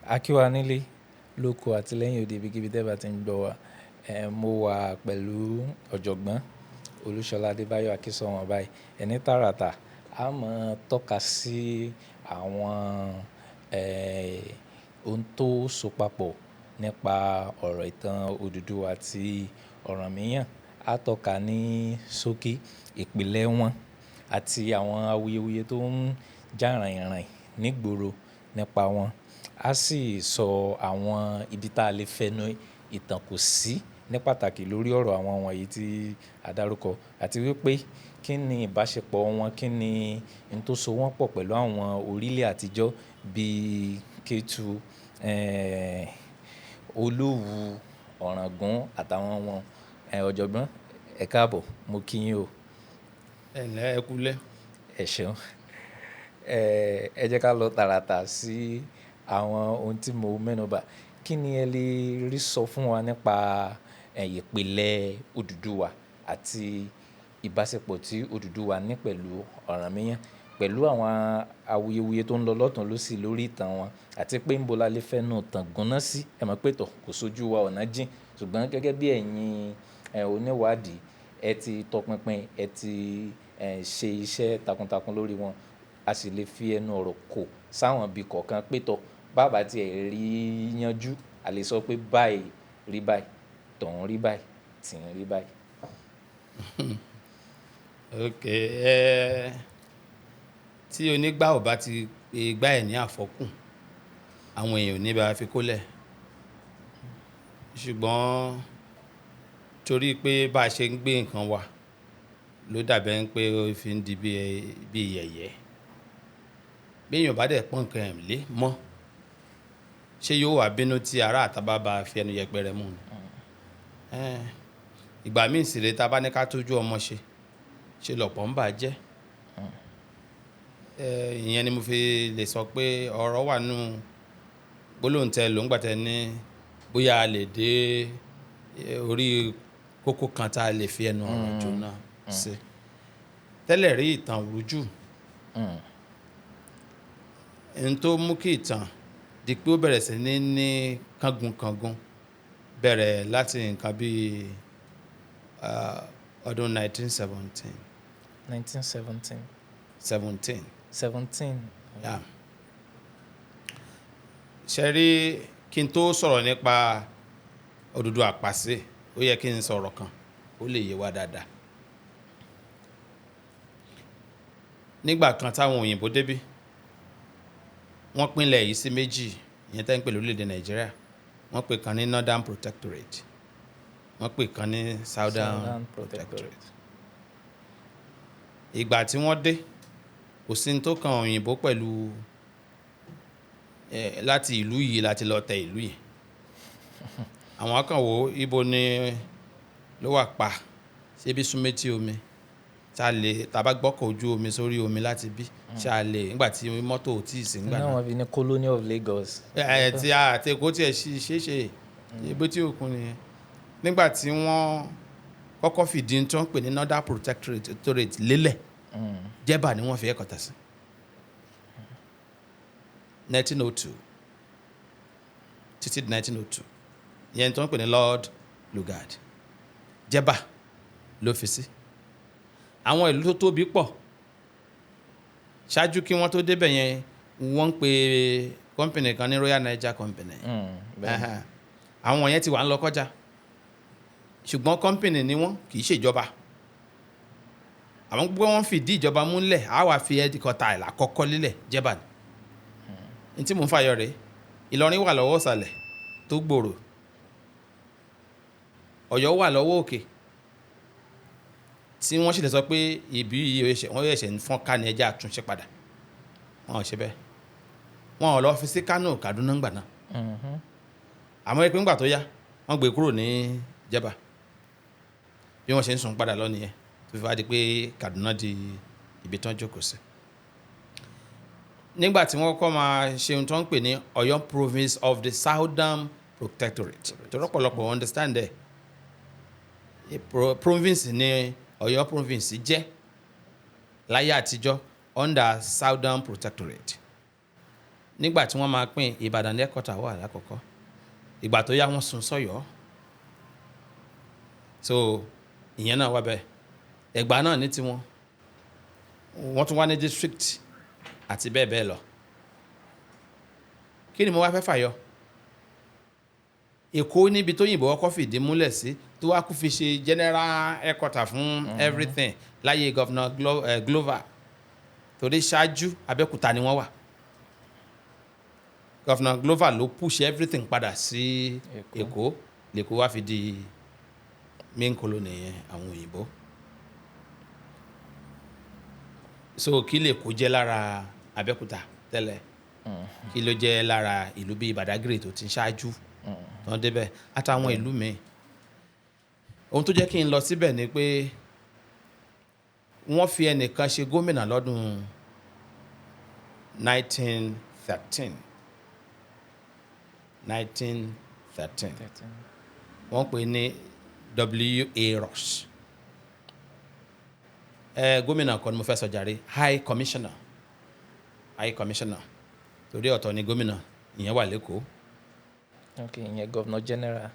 A kí wa nílé, lóko àti lẹ́yìn odi ibikíbi tí ẹ bá ti ń gbọ́ wa. Mo wà pẹ̀lú ọ̀jọ̀gbọ́n Olúṣọlá Adébáyọ̀ Akínsọ̀wọ́n báyìí. Ẹni tàràtà, a máa tọ́ka sí àwọn ohun tó so papọ̀ nípa ọ̀rọ̀ ìtàn Odùduwà àti Ọ̀rànmíyàn. A tọ́ka ní sókí ìpìlẹ̀ wọn àti àwọn awuyewuye tó ń jà ràìnràìn nígboro nípa wọn. A sì sọ àwọn ibi tá a lè fẹnu ìtàn kò sí ní pàtàkì lórí ọ̀rọ̀ àwọn wọ̀nyí tí a dárúkọ àti wípé kí ni ìbáṣepọ̀ wọn, kí ni ohun tó so wọ́n pọ̀ pẹ̀lú àwọn orílẹ̀ àtijọ́ bíi Kétu, Olúwu, Ọ̀ràngún àtàwọn wọn. Ọ̀jọ̀gbọ́n, ẹ káàbọ̀, mo kí yín o. Ẹ ǹlẹ́, ẹ kú lẹ́. Ẹ ṣeun. Ẹ jẹ́ ká lọ tàràtà sí àwọn ohun tí mo mẹ́nubà. Kí ni ẹ lè rí sọ fún wa nípa ìpìlẹ̀ Odùduwà àti ìbáṣepọ̀ tí Odùduwà ní pẹ̀lú Ọ̀rànmíyàn, pẹ̀lú àwọn awuyewuye tó ń lọ lọ́tùn lósì lórí ìtàn wọn àti pé níbo la lè fẹ́nu ìtàn gúnná sí? Ẹ mọ̀ pé tọ̀ kò sojú wa ọ̀nà jín. Ṣùgbọ́n gẹ́gẹ́ bí ẹ̀yin oníwádìí, ẹ ti tọpinpin, ẹ ti ṣe iṣẹ́ takuntakun lórí wọn. A sì lè fi ẹnu ọ̀rọ̀ kò sáwọn ibi kọ̀ọ̀kan pé tọ̀. Bá bá ti ẹ̀ rí yanjú, a lè sọ pé báyìí rí báyìí, tọ̀ún rí báyìí, tìǹ rí báyìí. Ok, tí onígbà ò bá ti pe igbá ẹ̀ ní àfọ́kù, àwọn èèyàn ò ní bá fi kólẹ̀. Ṣùgbọ́n torí pé bá ṣe ń gbé nǹkan wa ló dàbí ẹni pé ó fi ń di bí yẹ̀yẹ́. Bí èèyàn bá dẹ̀ pọ́n nǹkan ẹ̀ lé mọ́, ṣé yóò wá bínú tí ará àta bá ba fi ẹnu yẹpẹrẹ mú ni? Ìgbà mí sì rè tí a bá ní ká tójú ọmọ ṣe, ṣe lọ̀pọ̀ ń bà jẹ́. Ìyẹn ni mo fi lè sọ pé ọ̀rọ̀ wà nínú gbólóhùn tẹ ló ń gbà tẹ ní bóyá a lè dé orí kókó kan tí a lè fi ẹnu ọ̀rọ̀ jóná sí. Tẹ́lẹ̀ rí ìtàn rújú. Ohun tó mú kí ìtàn di pé ó bẹ̀rẹ̀ sí ní kángunkangun bẹ̀rẹ̀ láti nǹkan bí ọdún 1917. 1917. 17. 17. Yeah. Ṣé rí kí n tó sọ̀rọ̀ nípa Odùduwà pàṣẹ, ó yẹ kí n sọ̀rọ̀ kan, ó lè yé wa dáadáa. Nígbà kan táwọn òyìnbó débí, wọ́n pínlẹ̀ yìí sí méjì, ìyẹn tẹ́ ń pè lórílẹ̀-èdè Nàìjíríà. Wọ́n pè kan ní Northern Protectorate, wọ́n pè kan ní Southern Protectorate. Ìgbà tí wọ́n dé, kò sí ní tó kan òyìnbó pẹ̀lú láti ìlú yìí láti lọ tẹ ìlú yìí. Àwọn kan wò ibo ni ló wà pa, ṣé bí súnmẹ́tì omi, ṣá lè, tá bá gbọ́kọ̀ ojú omi sórí omi láti bí, ṣá lè nígbà tí mọ́tò ò tíì sí nígbà náà. Wọ́n fi ní Colony of Lagos. Tí a àti Èkó tí ẹ ṣe ṣe, ibo tí òkun nìyẹn. Nígbà tí wọ́n kọ́kọ́ fìdí tí wọ́n ń pè ní Northern Protectorate lélẹ̀, Jẹ́bà ni wọ́n fi ẹ̀kọ́ta sí. 1902 títí 1902, ìyẹn tí wọ́n ń pè ní Lord Lugard. Jẹ́bà ló fi sí. Àwọn ìlú tó tóbi pọ̀ ṣáájú kí wọ́n tó débẹ̀ yẹn, wọ́n ń pè company kan ní Royal Niger Company. Àwọn yẹn ti wà ń lọ kọjá, ṣùgbọ́n company ni wọ́n, kì í ṣèjọba. Àwọn gbogbo wọn fìdí ìjọba múlẹ̀, á wà fi ẹ̀dìkọ̀tà ìlà kọ́kọ́ lélẹ̀ Jẹ́bà ni. Ní tí mò ń fàyọ rèé, Ìlọrin wà lọ́wọ́ ìsàlẹ̀ tó gbòòrò, Ọ̀yọ́ wà lọ́wọ́ òkè tí wọ́n sì lè sọ pé ibi yìí wọ́n ṣẹ̀ṣẹ̀ ń fọ́n ká ní ẹja àtúnṣe padà. Wọn ò ṣe bẹ́ẹ̀. Wọn ò lọ fi sí Kánò, Kàdúná ńgbà náà. Àmọ́ ẹ pé ńgbà tó yá, wọ́n gbé kúrò ní Jẹ́bà. Bí wọ́n ṣe ń sùn padà lọ nìyẹn, tó fi wá di pé Kàdúná di ibi tán jókòó sí. Nígbà tí wọ́n kọ́kọ́ máa ṣe ohun tó ń pè ní Ọ̀yọ́ Province of the Southern Protectorate. Torí ọ̀pọ̀lọpọ̀ understand ẹ̀. Province ní Ọ̀yọ́ Province jẹ́ láyé àtijọ́ under Southern Protectorate. Nígbà tí wọ́n máa pín, Ìbàdàn ní headquarter wà lákọ̀ọ́kọ́. Ìgbà tó yá, wọ́n sún sọ́yọ́. So ìyẹn náà wà bẹ́ẹ̀. Ẹ̀gbá náà ní tiwọn, wọ́n tún wá ní district àti bẹ́ẹ̀ bẹ́ẹ̀ lọ. Kí ni mo wá fẹ́ fàyọ? Èkó níbi tó yìnbọn kọ́kọ́ fìdí múlẹ̀ sí, tó wá kú fi ṣe general headquarter fún everything láyé Governor Glover, torí ṣáájú Abẹ́òkúta ni wọ́n wà. Governor Glover ló push everything padà sí Èkó. Èkó. Lèkó wá fi di main colony yẹn àwọn òyìnbó. So kí lè kó jẹ́ lára Abẹ́òkúta tẹ́lẹ̀, kí ló jẹ́ lára ìlú bíi Badagry tó ti ń ṣáájú tó ń débẹ̀ àtàwọn ìlú míì? Ohun tó jẹ́ kí n lọ síbẹ̀ ni pé wọ́n fi ẹnìkan ṣe gómìnà lọ́dún 1913, 1913. Wọ́n pè ní W.A. Ross. Ẹ gómìnà kan ni mo fẹ́ sọ jàre, high commissioner, high commissioner, torí ọ̀tọ̀ ni gómìnà, ìyẹn wà lẹ́kọ̀ọ́. Ok, ìyẹn governor general.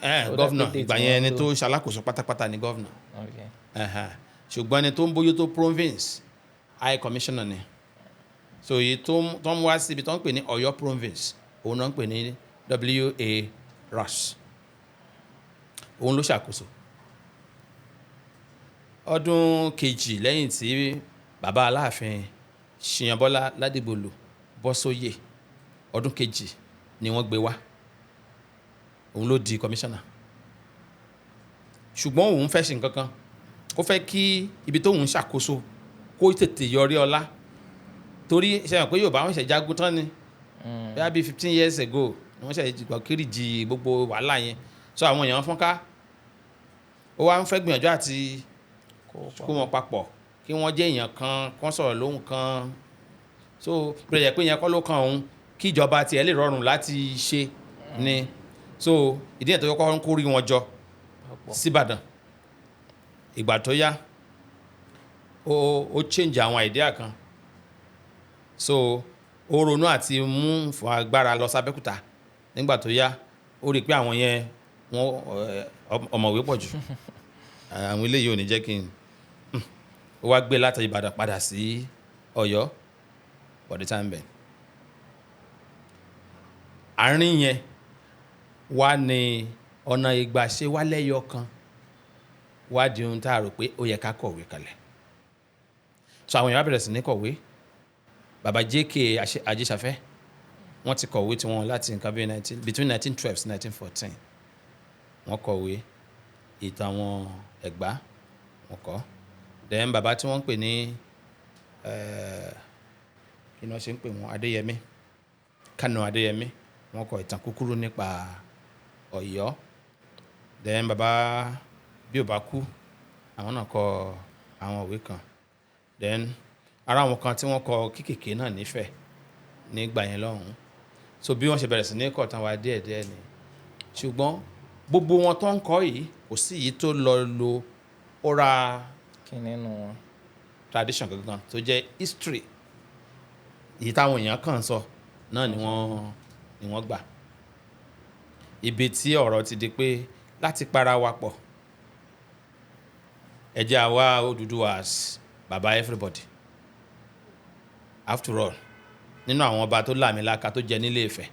Ẹ Ó dà governor pé date ìgbà tí yẹn wọ́n ẹni lò. tó ṣalákòóso pátápátá ni governor. Ok. Ṣùgbọ́n ẹni tó ń bójú tó province, high commissioner ni. So èyí tó ń wá síbi tó ń pè ní Ọ̀yọ́ province, òun náà ń pè ní W.A. Ross. Òun ló ṣàkóso ọdún kejì lẹ́yìn tí bàbá Aláàfin Ṣìyànbọ́lá Ládìgbòlù bọ́ sóyè. Ọdún kejì ni wọ́n gbé wá, òun ló di commissioner. Ṣùgbọ́n òun fẹ́ ṣe nǹkan kan, ó fẹ́ kí ibi tóun ṣàkóso kó tètè yọrí ọlá, torí ṣe hàn pé Yorùbá wọn ṣe jagun tán ni bóyá bíi 15 years ago ni wọ́n ṣe gbọ́ Kírìjì, gbogbo wàhálà yẹn. So àwọn èèyàn fọ́nká, ó wá ń fẹ́ gbìyànjú àti kó wọn papọ̀, kí wọ́n jẹ́ èèyàn kan, kán sọ̀rọ̀ lóhùn kan. So bẹ̀rẹ̀ jẹ́ pé yẹn kọ́ ló kan òun, kí ìjọba tiẹ̀ lè rọrùn láti ṣe ni. So ìdí ẹ̀ tó kọ́kọ́ ń kórí wọn jọ síbàdàn. Ìgbà tó yá, ó change àwọn idea kan. So ó ronú àti mú fún agbára lọ sábẹ́kúta. Nígbà tó yá, ó rí i pé àwọn yẹn, wọ́n ọ̀mọ̀wé pọ̀ jù, àwọn eléyìí ò ní jẹ́ kí n. Ó wá gbé láti Ìbàdàn padà sí Ọ̀yọ́ for the time being. Àárín yẹn wá ní ọ̀nà ìgbàṣe wálẹ́yọ kan wá di ohun tá a rò pé ó yẹ ká kọ̀wé kalẹ̀. So àwọn èèyàn bẹ̀rẹ̀ sí ní kọ̀wé. Bàbá J.K. Ajíṣafẹ́, wọ́n ti kọ̀wé tiwọn láti nǹkan bíi between 1912 sí 1914. Wọ́n kọ̀wé ìtàn àwọn Ẹ̀gbá, wọ́n kọ. Then bàbá tí wọ́n ń pè ní kí ni wọ́n ṣe ń pè wọ́n, Adéyẹmí, Kánò Adéyẹmí, wọ́n kọ ìtàn kúkúrú nípa Ọ̀yọ́. Then bàbá bí ò bá kú, àwọn náà kọ àwọn ìwé kan. Then ara àwọn kan tí wọ́n kọ kékèké náà nífẹ̀ẹ́ nígbà yẹn lọ́hùn-ún. So bí wọ́n ṣe bẹ̀rẹ̀ sí ní kọ̀ tán wa díẹ̀díẹ̀ ni. Ṣùgbọ́n gbogbo wọn tó ń kọ yìí, kò sí èyí tó lọ lo oral Kí nínú wọn? tradition gangan tó jẹ́ history. Èyí táwọn èèyàn kàn ń sọ náà ni wọ́n gbà. Ibi tí ọ̀rọ̀ ti di pé láti para wa pọ̀, ẹ jẹ́ àwa Odùduwà as baba everybody. After all, nínú àwọn ọba tó láàmìlaka tó jẹ nílé Ifẹ̀,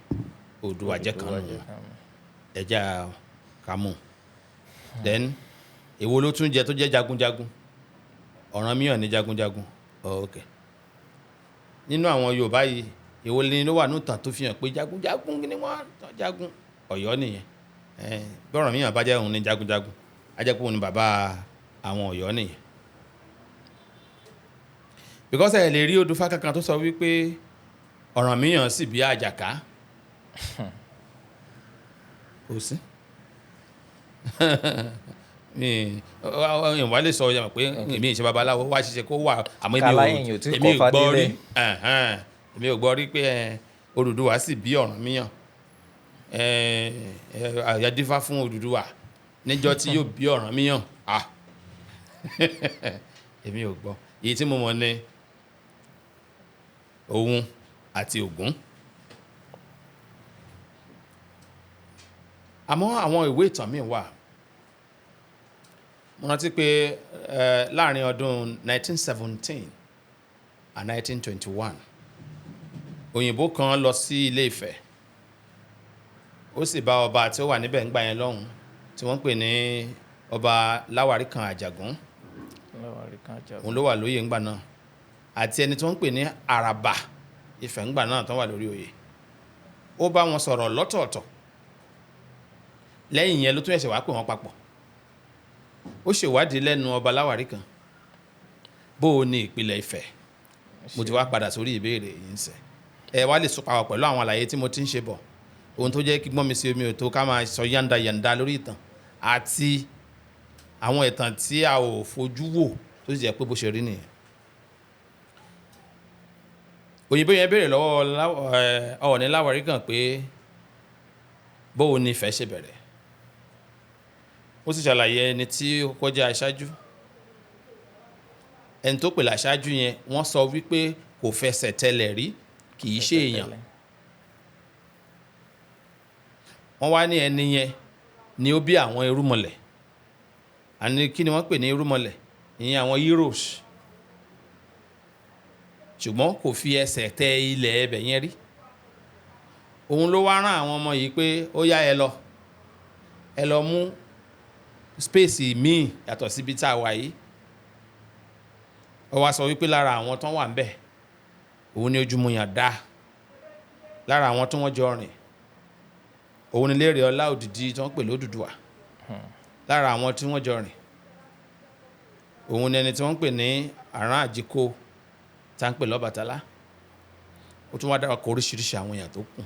Oòduà jẹ́ kan nù wọn. Ẹ jẹ́ ká mú. Then èwo ló tún jẹ tó jẹ́ jagunjagun? Ọ̀rànmíyàn ní jagunjagun. Oh, ok, nínú àwọn Yorùbá yìí, èwo ni ló wà ní ìtàn tó fi hàn pé jagunjagun ni wọ́n tán jagun? Ọ̀yọ́ nìyẹn. Bí Ọ̀rànmíyàn bá jẹ́ òun ní jagunjagun, á jẹ́ pé òun ní bàbá àwọn Ọ̀yọ́ nìyẹn, because ẹ lè rí odùfá kankan tó sọ wípé Ọ̀rànmíyàn sì bí Àjàká. Kò sí. Mi ìwà lè sọ yàmọ̀ pé èmi ìṣe babaláwo wá ṣiṣẹ́ kó wà, àmọ́ èmi Kálá ò ẹ̀yìn ò tí èmi ò kọ́ gbọ́ rí Fadélẹ̀. Èmi ò gbọ́ rí pé Odùduwà sì bí Ọ̀rànmíyàn, àyàdífá fún Odùduwà níjọ́ tí yóò bí Ọ̀rànmíyàn. Ah, èmi ò gbọ́. Èyí tí mo mọ̀ ni òun àti Ògún. Àmọ́ àwọn ìwé ìtàn míì wà. Mo rántí pé láàrin ọdún 1917 and 1921, òyìnbó kan lọ sí Ilé Ifẹ̀, ó sì bá ọba tí ó wà níbẹ̀ ńgbà yẹn lọ́hùn, tí wọ́n ń pè ní Ọba Láwàrí kan Àjàgún. Láwàrí kan Àjàgún. Òun ló wà lóyè ńgbà náà, àti ẹni tí wọ́n ń pè ní Àràbà Ifẹ̀ ńgbà náà tó wà lórí oyè. Ó bá wọn sọ̀rọ̀ lọ́tọ̀ọ̀tọ̀. Lẹ́yìn yẹn ló tún ẹ̀ṣẹ̀ wá pè wọ́n papọ̀. Ó ṣèwádìí lẹ́nu Ọba Láwàrí kan, bó o ní ìpìlẹ̀ Ifẹ̀. Mo ti wá padà sórí ìbéèrè yìí ń sẹ̀. Ẹ wá lè sọ papọ̀ pẹ̀lú àwọn àlàyé tí mo ti ń ṣe bọ̀. Ohun tó jẹ́ kí gbọ́n mi sí omi ò tó ká máa sọ yáǹda yàǹda lórí ìtàn àti àwọn ìtàn tí a ò fojú wò tó sì jẹ́ pé bó ṣe rí nìyẹn. Òyìnbó yẹn béèrè lọ́wọ́ Ọọ̀ni Láwàrí kan pé bó o ní Ifẹ̀ ṣe bẹ̀rẹ̀. Ó sì ṣàlàyé ẹni tí ó kọjá aṣáájú. Ẹni tó pè láṣáájú yẹn, wọ́n sọ wípé kò fẹsẹ̀ tẹlẹ̀ rí, kì í ṣe èèyàn. Wọ́n wá ní ẹni yẹn ni ó bí àwọn irúmọlẹ̀. Àní kí ni wọ́n pè ní irúmọlẹ̀? Ìyẹn àwọn heroes. Ṣùgbọ́n kò fi ẹsẹ̀ tẹ ilẹ̀ ẹbẹ̀ yẹn rí. Òun ló wá rán àwọn ọmọ yìí pé ó yá, ẹ lọ, ẹ lọ mú space míì yàtọ̀ síbi tá a wà yìí. Ó wá sọ wípé lára àwọn tó wà ńbẹ̀, òun ni Ojúmọ̀yàn dá. Lára àwọn tó wọ́n jọ rìn, òun ni Lérè Ọlá Òdìdí tí wọ́n pè lódùduwà. Lára àwọn tí wọ́n jọ rìn, òun ni ẹni tí wọ́n ń pè ní Àrán Àjíkó tá ń pè lọ́bàtálá. Ó tún wá dárúkọ oríṣiríṣi àwọn èèyàn tó kù.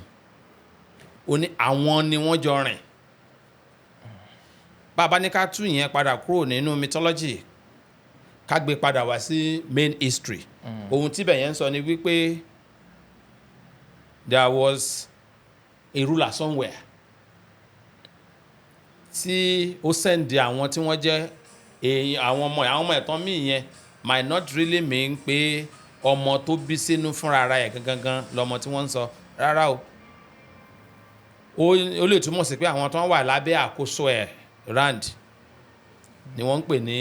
Ó ní àwọn ni wọ́n jọ rìn. Bàbá ní ká tú ìyẹn padà kúrò nínú mythology, ká gbé padà wá sí main history. Ohun tí bẹ̀yẹn ń sọ ni wípé there was a ruler somewhere tí ó send àwọn tí wọ́n jẹ́ èèyàn, àwọn ọmọ ẹ̀tàn míì yẹn might not really mean pé ọmọ tó bí sínú fúnra ara ẹ̀ gangan lọmọ tí wọ́n ń sọ. Rárá o, ó lè túmọ̀ sí pé àwọn tó wà lábẹ́ àkóso ẹ̀ round ni wọ́n ń pè ní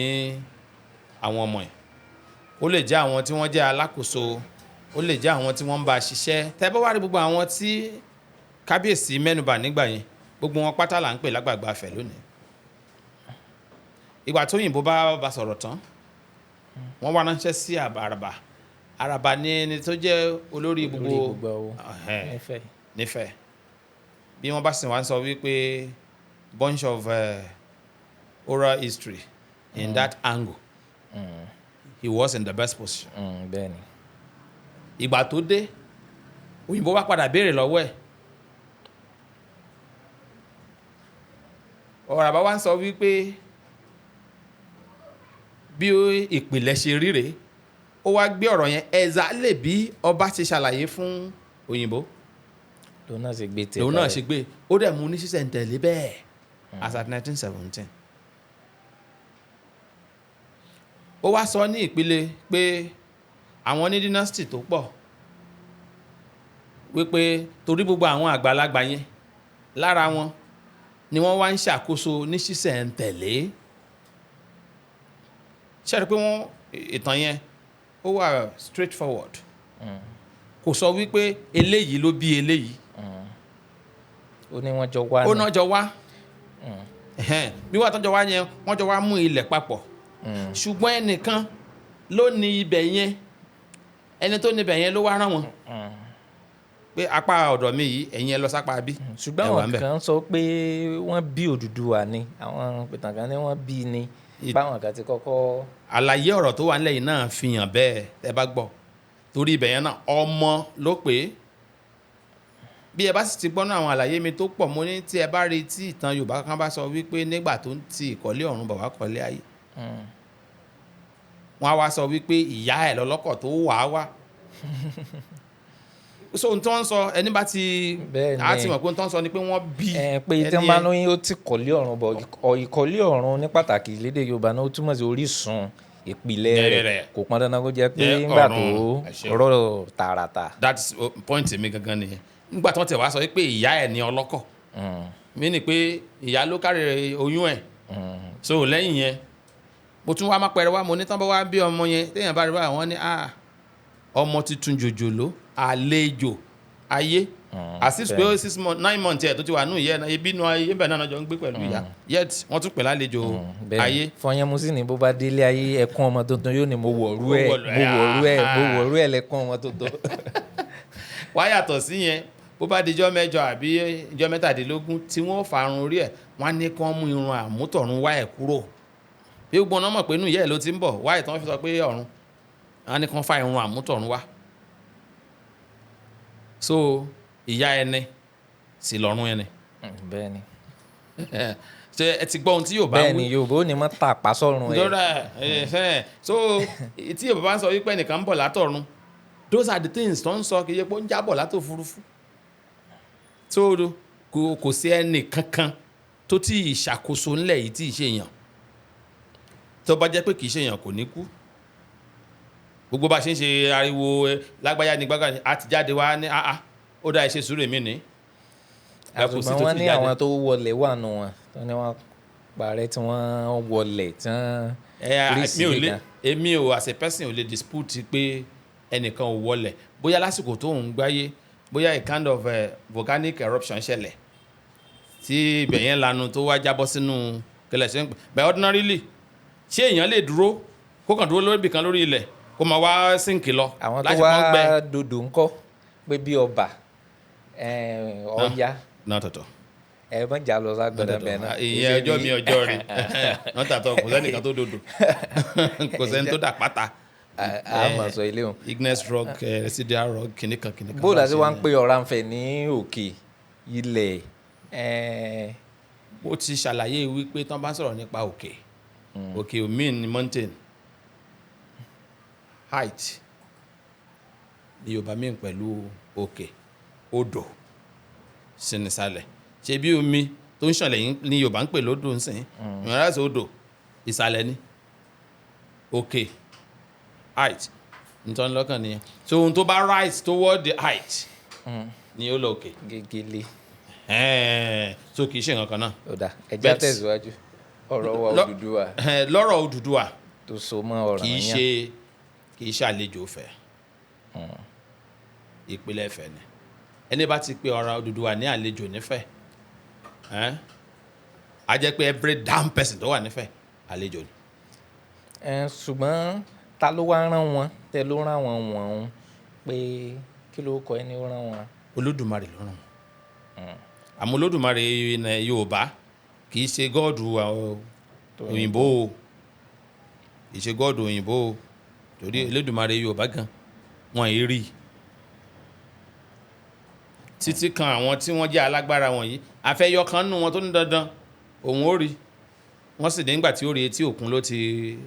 àwọn ọmọ ẹ̀. Ó lè jẹ́ àwọn tí wọ́n jẹ́ alákòóso, ó lè jẹ́ àwọn tí wọ́n ń bá a ṣiṣẹ́. Tẹ́ bá wá rí gbogbo àwọn tí kábíyèsí mẹ́nubà nígbà yẹn, gbogbo wọn pátá là ń pè lágbàgbà Ifẹ̀ lónìí. Ìgbà tó òyìnbó bá sọ̀rọ̀ tán, wọ́n wá ránṣẹ́ sí Àràbà. Àràbà ní ẹni tó jẹ́ olórí gbogbo Olórí gbogbo awo nífẹ̀ẹ́. Nífẹ̀ẹ́. Bí wọ́n bá sì wá ń sọ wípé bunch of oral history in that angle, he was in the best position. Bẹ́ẹ̀ ni. Ìgbà tó dé, òyìnbó wá padà béèrè lọ́wọ́ ẹ̀. Àràbà wá ń sọ wípé bí ìpìlẹ̀ ṣe rí rèé. Ó wá gbé ọ̀rọ̀ yẹn exactly bí ọba ṣe ṣàlàyé fún òyìnbó, lòun náà ṣe gbé tiẹ̀ lòun náà kalẹ̀. ṣe gbé. Ó dẹ̀ mú ní sísẹ̀ntẹ̀lé bẹ́ẹ̀ as at 1917. Ó wá sọ ní ìpele pé àwọn ní dynasty tó pọ̀, wípé torí gbogbo àwọn àgbàlagbà yẹn, lára wọn ni wọ́n wá ń ṣàkóso ní sísẹ̀ntẹ̀lé. Ṣe rí pé wọ́n ìtàn yẹn ó wà straight forward. Kò sọ wípé eléyìí ló bí eléyìí. Ó ní wọ́n jọ wá Ó ni. náà jọ wá. Bí wọ́n tọ́jọ́ wá yẹn, wọ́n jọ wá mú ilẹ̀ papọ̀, ṣùgbọ́n ẹnìkan ló ní ibẹ̀ yẹn. Ẹni tó ní ibẹ̀ yẹn ló wá rán wọn pé apá ọ̀dọ̀ mi yìí, ẹ̀yin ẹ lọ sápá bí. Ṣùgbọ́n Ẹ wà àwọn ńbẹ̀. kan sọ pé wọ́n bí Odùduwà ni. Àwọn pìtàn kan ní wọ́n bí ni, báwọn kan ti kọ́kọ́. Àlàyé ọ̀rọ̀ tó wà nílẹ̀ yìí náà fi hàn bẹ́ẹ̀. Ẹ bá gbọ́, torí ibẹ̀ yẹn náà ọmọ ló pé. Bí ẹ bá sì ti gbọ́ náà àwọn àlàyé mi tó pọ̀, mo ní tí ẹ bá rí tí ìtàn Yorùbá kan bá sọ wípé nígbà tó ń ti ìkọ́lé ọ̀run bọ̀ wá kọ́lé ayé, wọ́n á wá sọ wípé ìyá ẹ̀ lọ́lọ́kọ̀ tó wà á wá. So ohun tí wọ́n ń sọ, ẹni bá ti á ti mọ̀ pé ohun tí wọ́n ń sọ ni pé wọ́n bí Ẹ pé tí ẹni wọ́n bá yẹn. ní ó ti kọ́lé ọ̀run bọ̀, ìkọ́lé ọ̀run ní pàtàkì lédè Yorùbá náà, ó túmọ̀ sí orísun. Ìpìlẹ̀ rẹ̀ rẹ̀. Kò pọn dandan kó jẹ́ pé Jẹ́ nígbà tó ọ̀run. Ẹ ṣé. rọ̀ tààràtà. That's point mi gangan nìyẹn. Nígbà tí wọ́n ti wá sọ pé ìyá ẹ̀ ní ọlọ́kọ̀ mi ni pé ìyá ló kárí oyún ẹ̀. So lẹ́yìn yẹn, mo tún wá má pẹrẹ wá, mo ní tán bá wá bí ọmọ yẹn, téèyàn bá rí báyìí, wọ́n ní, "Ah, ọmọ tuntun jòjòló, àlejò ayé," as if pé 6 months, 9 months ẹ̀ tó ti wà nù ìyá ẹ̀ náà, ebi nu ayé bẹ́ẹ̀ náà jọ ń gbé pẹ̀lú ìyá, yet wọ́n tún pè lálejò ayé. Fọyánmu sì ní bó bá délé ayé, ẹkún ọmọ tuntun yóò ní, "Mo wọ̀rú ẹ̀, Mo wọ̀rú mo ẹ̀, wọ̀rú ẹ̀, mo wọ̀rú ẹ̀," lẹ́kún ọmọ tuntun. Wá yàtọ̀ sí yẹn, bó bá dijọ́ 8 àbí ijọ́ 17 tí wọ́n farun orí ẹ̀, wọ́n á ní kí wọ́n mú irun àmútọ̀run wá ẹ̀ kúrò. Bí gbogbo ọ̀nà mọ̀ pé inú ìyá ẹ̀ ló ti ń bọ̀ wá ẹ̀, tí wọ́n fi sọ pé ọ̀run, wọ́n á ní kí wọ́n fa irun àmútọ̀run wá. So ìyá ẹni sì lọ́run ẹni. Bẹ́ẹ̀ ni. Ṣé ẹ ti gbọ́ ohun tí Yorùbá ń Bẹ́ẹ̀ wí? ni, Yorùbá ò ní mọ́ tàpá sọ́run ẹ̀. Lọ́rọ̀ ẹ̀. So tí Yorùbá bá ń sọ wípé ẹnìkan ń bọ̀ látọ̀run, those are the things tó ń sọ. Kì í ṣe pé ó ń jábọ̀ látòfurufú. So kò sí ẹnì kankan tó tí ì ṣàkóso ńlẹ̀ yìí tí ì ṣe èèyàn. Tó bá jẹ́ pé kì í ṣe èèyàn, kò ní kú. Gbogbo bá ṣe ń ṣe ariwo lágbájá ní gbágbá a ti jáde wá ní àá, ó dá ẹ ṣe sùúrù, èmi ní. Ẹ kò sí Àtùgbọ́n tó wọ́n ti ní jáde. àwọn tó wọlé wà nù wọn tó ní wọ́n parẹ́ tí wọ́n wọlé tí wọ́n Ẹ rí mi ò síbi lè kan. Èmi ò, as a person, ò lè dispute pé ẹnìkan ò wọlẹ̀. Bóyá lásìkò tó ń gbáyé, bóyá a kind of volcanic eruption ṣẹlẹ̀ tí ibẹ̀ yẹn lanu tó wá jábọ́ sínú kẹlẹ̀ ṣe ń pè. But ordinarily, ṣé èèyàn lè dúró, kó kàn dúró lórí ibìkan lórí ilẹ̀, kó máa wá sink lọ Àwọn tó láti wá pọ́n gbẹ? Dòdò ńkọ́, pé bí ọba Ọya? Náà tọ̀tọ̀. Ẹ mọ̀ jà lọ ságbọ̀dọ̀ bẹ́ẹ̀ náà. Ìyẹn ọjọ́ mi, ọjọ́ rí náà tàtọ̀. Kò sẹ́nìkan tó dòdò, kò sẹ́ni tó dà pátá. A mọ̀ sọ ilé wọn. Igneous rock, residual rock, kìnìkan kìnìkan. Bóòlù bá àti ṣe wá ń pe Ọ̀rànfẹ̀ ní òkè ilẹ̀ Ó ti ṣàlàyé wípé tán bá sọ̀rọ̀ nípa òkè, òkè ò mean mountain, height ní Yorùbá mean pẹ̀lú òkè. Odò sí nísàlẹ̀. Ṣe bí omi tó ń ṣànlẹ̀ yìí ní Yorùbá ń pè lódò ń sìn ìrìnàjò sí odò, ìsàlẹ̀ ni òkè. Height nítorí lọ́kàn nìyẹn. So ohun tó bá rise toward the height ni ó lọ òkè. Gegele. Ẹ̀ẹ́n, so kì í ṣe nǹkan kan náà. Ó dà, ẹja tẹ̀síwájú ọ̀rọ̀ wa. Odùduwà Lọ́rọ̀ Odùduwà tó so mọ́ kì í Ọ̀rànyàn. ṣe, kì í ṣe àlejò Ifẹ̀, ìpìlẹ̀ Ifẹ̀ ni. Ẹni bá ti pe ọ̀rọ̀ Odùduwà ní àlejò nífẹ̀, ẹ́n, á jẹ́ pé every damn person tó wà nífẹ̀, àlejò ni. Ṣùgbọ́n ta ló wá rán wọn, tẹ ló rán wọn wọ̀n pé kí ló kọ ẹni ó rán wọn? Olódùmarè ló rán wọn. Àmọ́ Olódùmarè ilẹ̀ Yorùbá, kì í ṣe God òyìnbó o, kì í ṣe God òyìnbó o, torí Olódùmarè Yorùbá gan wọn ì rí i títí kan. Àwọn tí wọ́n jẹ́ alágbára wọ̀nyí, àfẹ́yọ kan nù wọn tó ní dandan òun ó rí. Wọ́n sì nígbà tí ó rí, etí òkun ló ti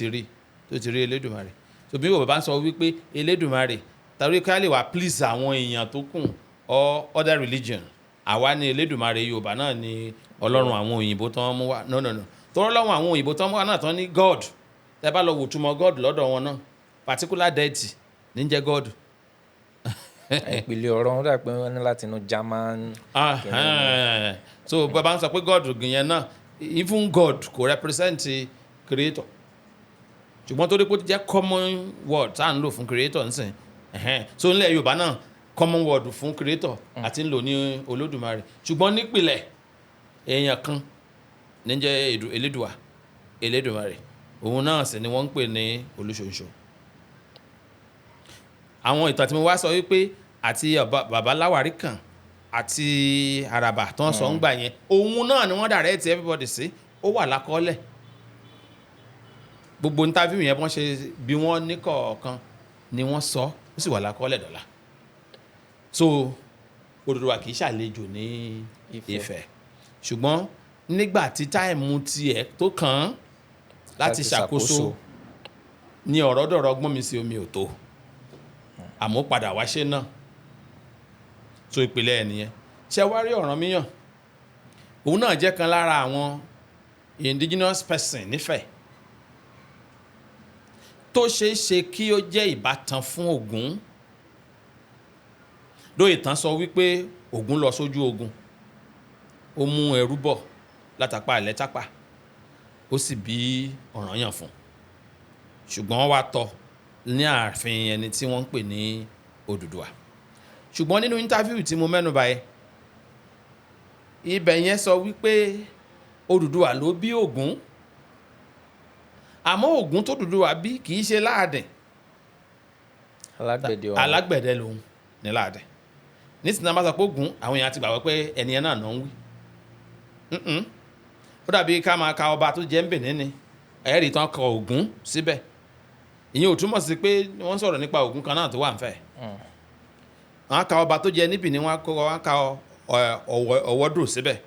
rí, tó ti rí Elédùmarè. So bí Yorùbá bá ń sọ wípé Elédùmarè, tàbí ká lè wá please àwọn èèyàn tó kù or other religion, àwa ní Elédùmarè Yorùbá náà ni Ọlọ́run àwọn òyìnbó tó ń mú wá. No, no, no, tọ́rọ́ lọ́wọ́ àwọn òyìnbó tó ń mú wá náà tán ní God. Tẹ́ bá lọ wò túmọ̀ God lọ́dọ̀ wọn náà, particular deity ní jẹ́ God. Ìpìlẹ̀ ọ̀rọ̀ wọn dà pé wọ́n ní láti inú German. Ahán. So bàbá ń sọ pé God yẹn náà, even God kò represent creator, ṣùgbọ́n torí pé ó ti jẹ́ common word tá à ń lò fún creator nsìn ẹ̀hẹ́n. So nílẹ̀ Yorùbá náà, common word fún creator àti ń lò ní Olódùmarè, ṣùgbọ́n nípìlẹ̀, èèyàn kan ní jẹ́ Elédùà, Elédùmarè. Òun náà sì ni wọ́n ń pè ní Olúṣoǹṣo. Àwọn ìtàn tí mo wá sọ wípé àti bàbá Láwárí kan àti àràbà tó ń sọ ń gbà yẹn, òun náà ni wọ́n direct everybody sí. Ó wà lákọọ́lẹ̀. Gbogbo interview yẹn, bọ́n ṣe bí wọ́n ní kọ̀ọ̀kan ni wọ́n sọ, ó sì wà lákọọ́lẹ̀ dọ̀la. So Odùduwà kì í ṣàlejò ní Ifẹ̀. Ifẹ̀, ṣùgbọ́n nígbà tí time tiẹ̀ tó kàn án láti Láti ṣàkóso ṣàkóso. ní ọ̀rọ̀ dọ̀rọ̀ gbọ́n mi sí omi ò tó, àmọ́ padà wá ṣe náà. So ìpìlẹ̀ ẹ̀ nìyẹn. Ṣé wá rí Ọ̀rànmíyàn, òun náà jẹ́ kan lára àwọn indigenous person nífẹ̀ẹ́. Tó ṣeé ṣe kí ó jẹ́ ìbátan fún Ògún. Lóye tán sọ wípé Ògún lọ sójú ogun, ó mú ẹrú bọ̀ látàpá ìlẹ́tàpá, ó sì bí Ọ̀rànyàn fún, ṣùgbọ́n wá tọ́ ní ààfin ẹni tí wọ́n ń pè ní Odùduwà. Ṣùgbọ́n nínú interview tí mo mẹ́nu bà yẹn, ibẹ̀ yẹn sọ wípé Odùduwà ló bí Ògún, àmọ́ Ògún tó Odùduwà bí kì í ṣe láàdìn. Alágbẹ̀dẹ ọ̀hún. Alágbẹ̀dẹ lòun ní láàdìn. Nísìnyí náà bá sọ pé Ògún, àwọn èèyàn ti gbàgbọ́ pé ẹni yẹn náà náà ń wí. Ó dàbí ká máa ka ọba tó jẹ́ ń Benin ni, ẹ̀ẹ́rì tán kọ Ògún síbẹ̀, ìyẹn ò túmọ̀ sí pé wọ́n sọ̀rọ̀ nípa Ògún kan náà tó wà ń fẹ̀. Wọ́n á ka ọba tó jẹ ní Benin, wọ́n á ka Ọ̀wọ́dù síbẹ̀.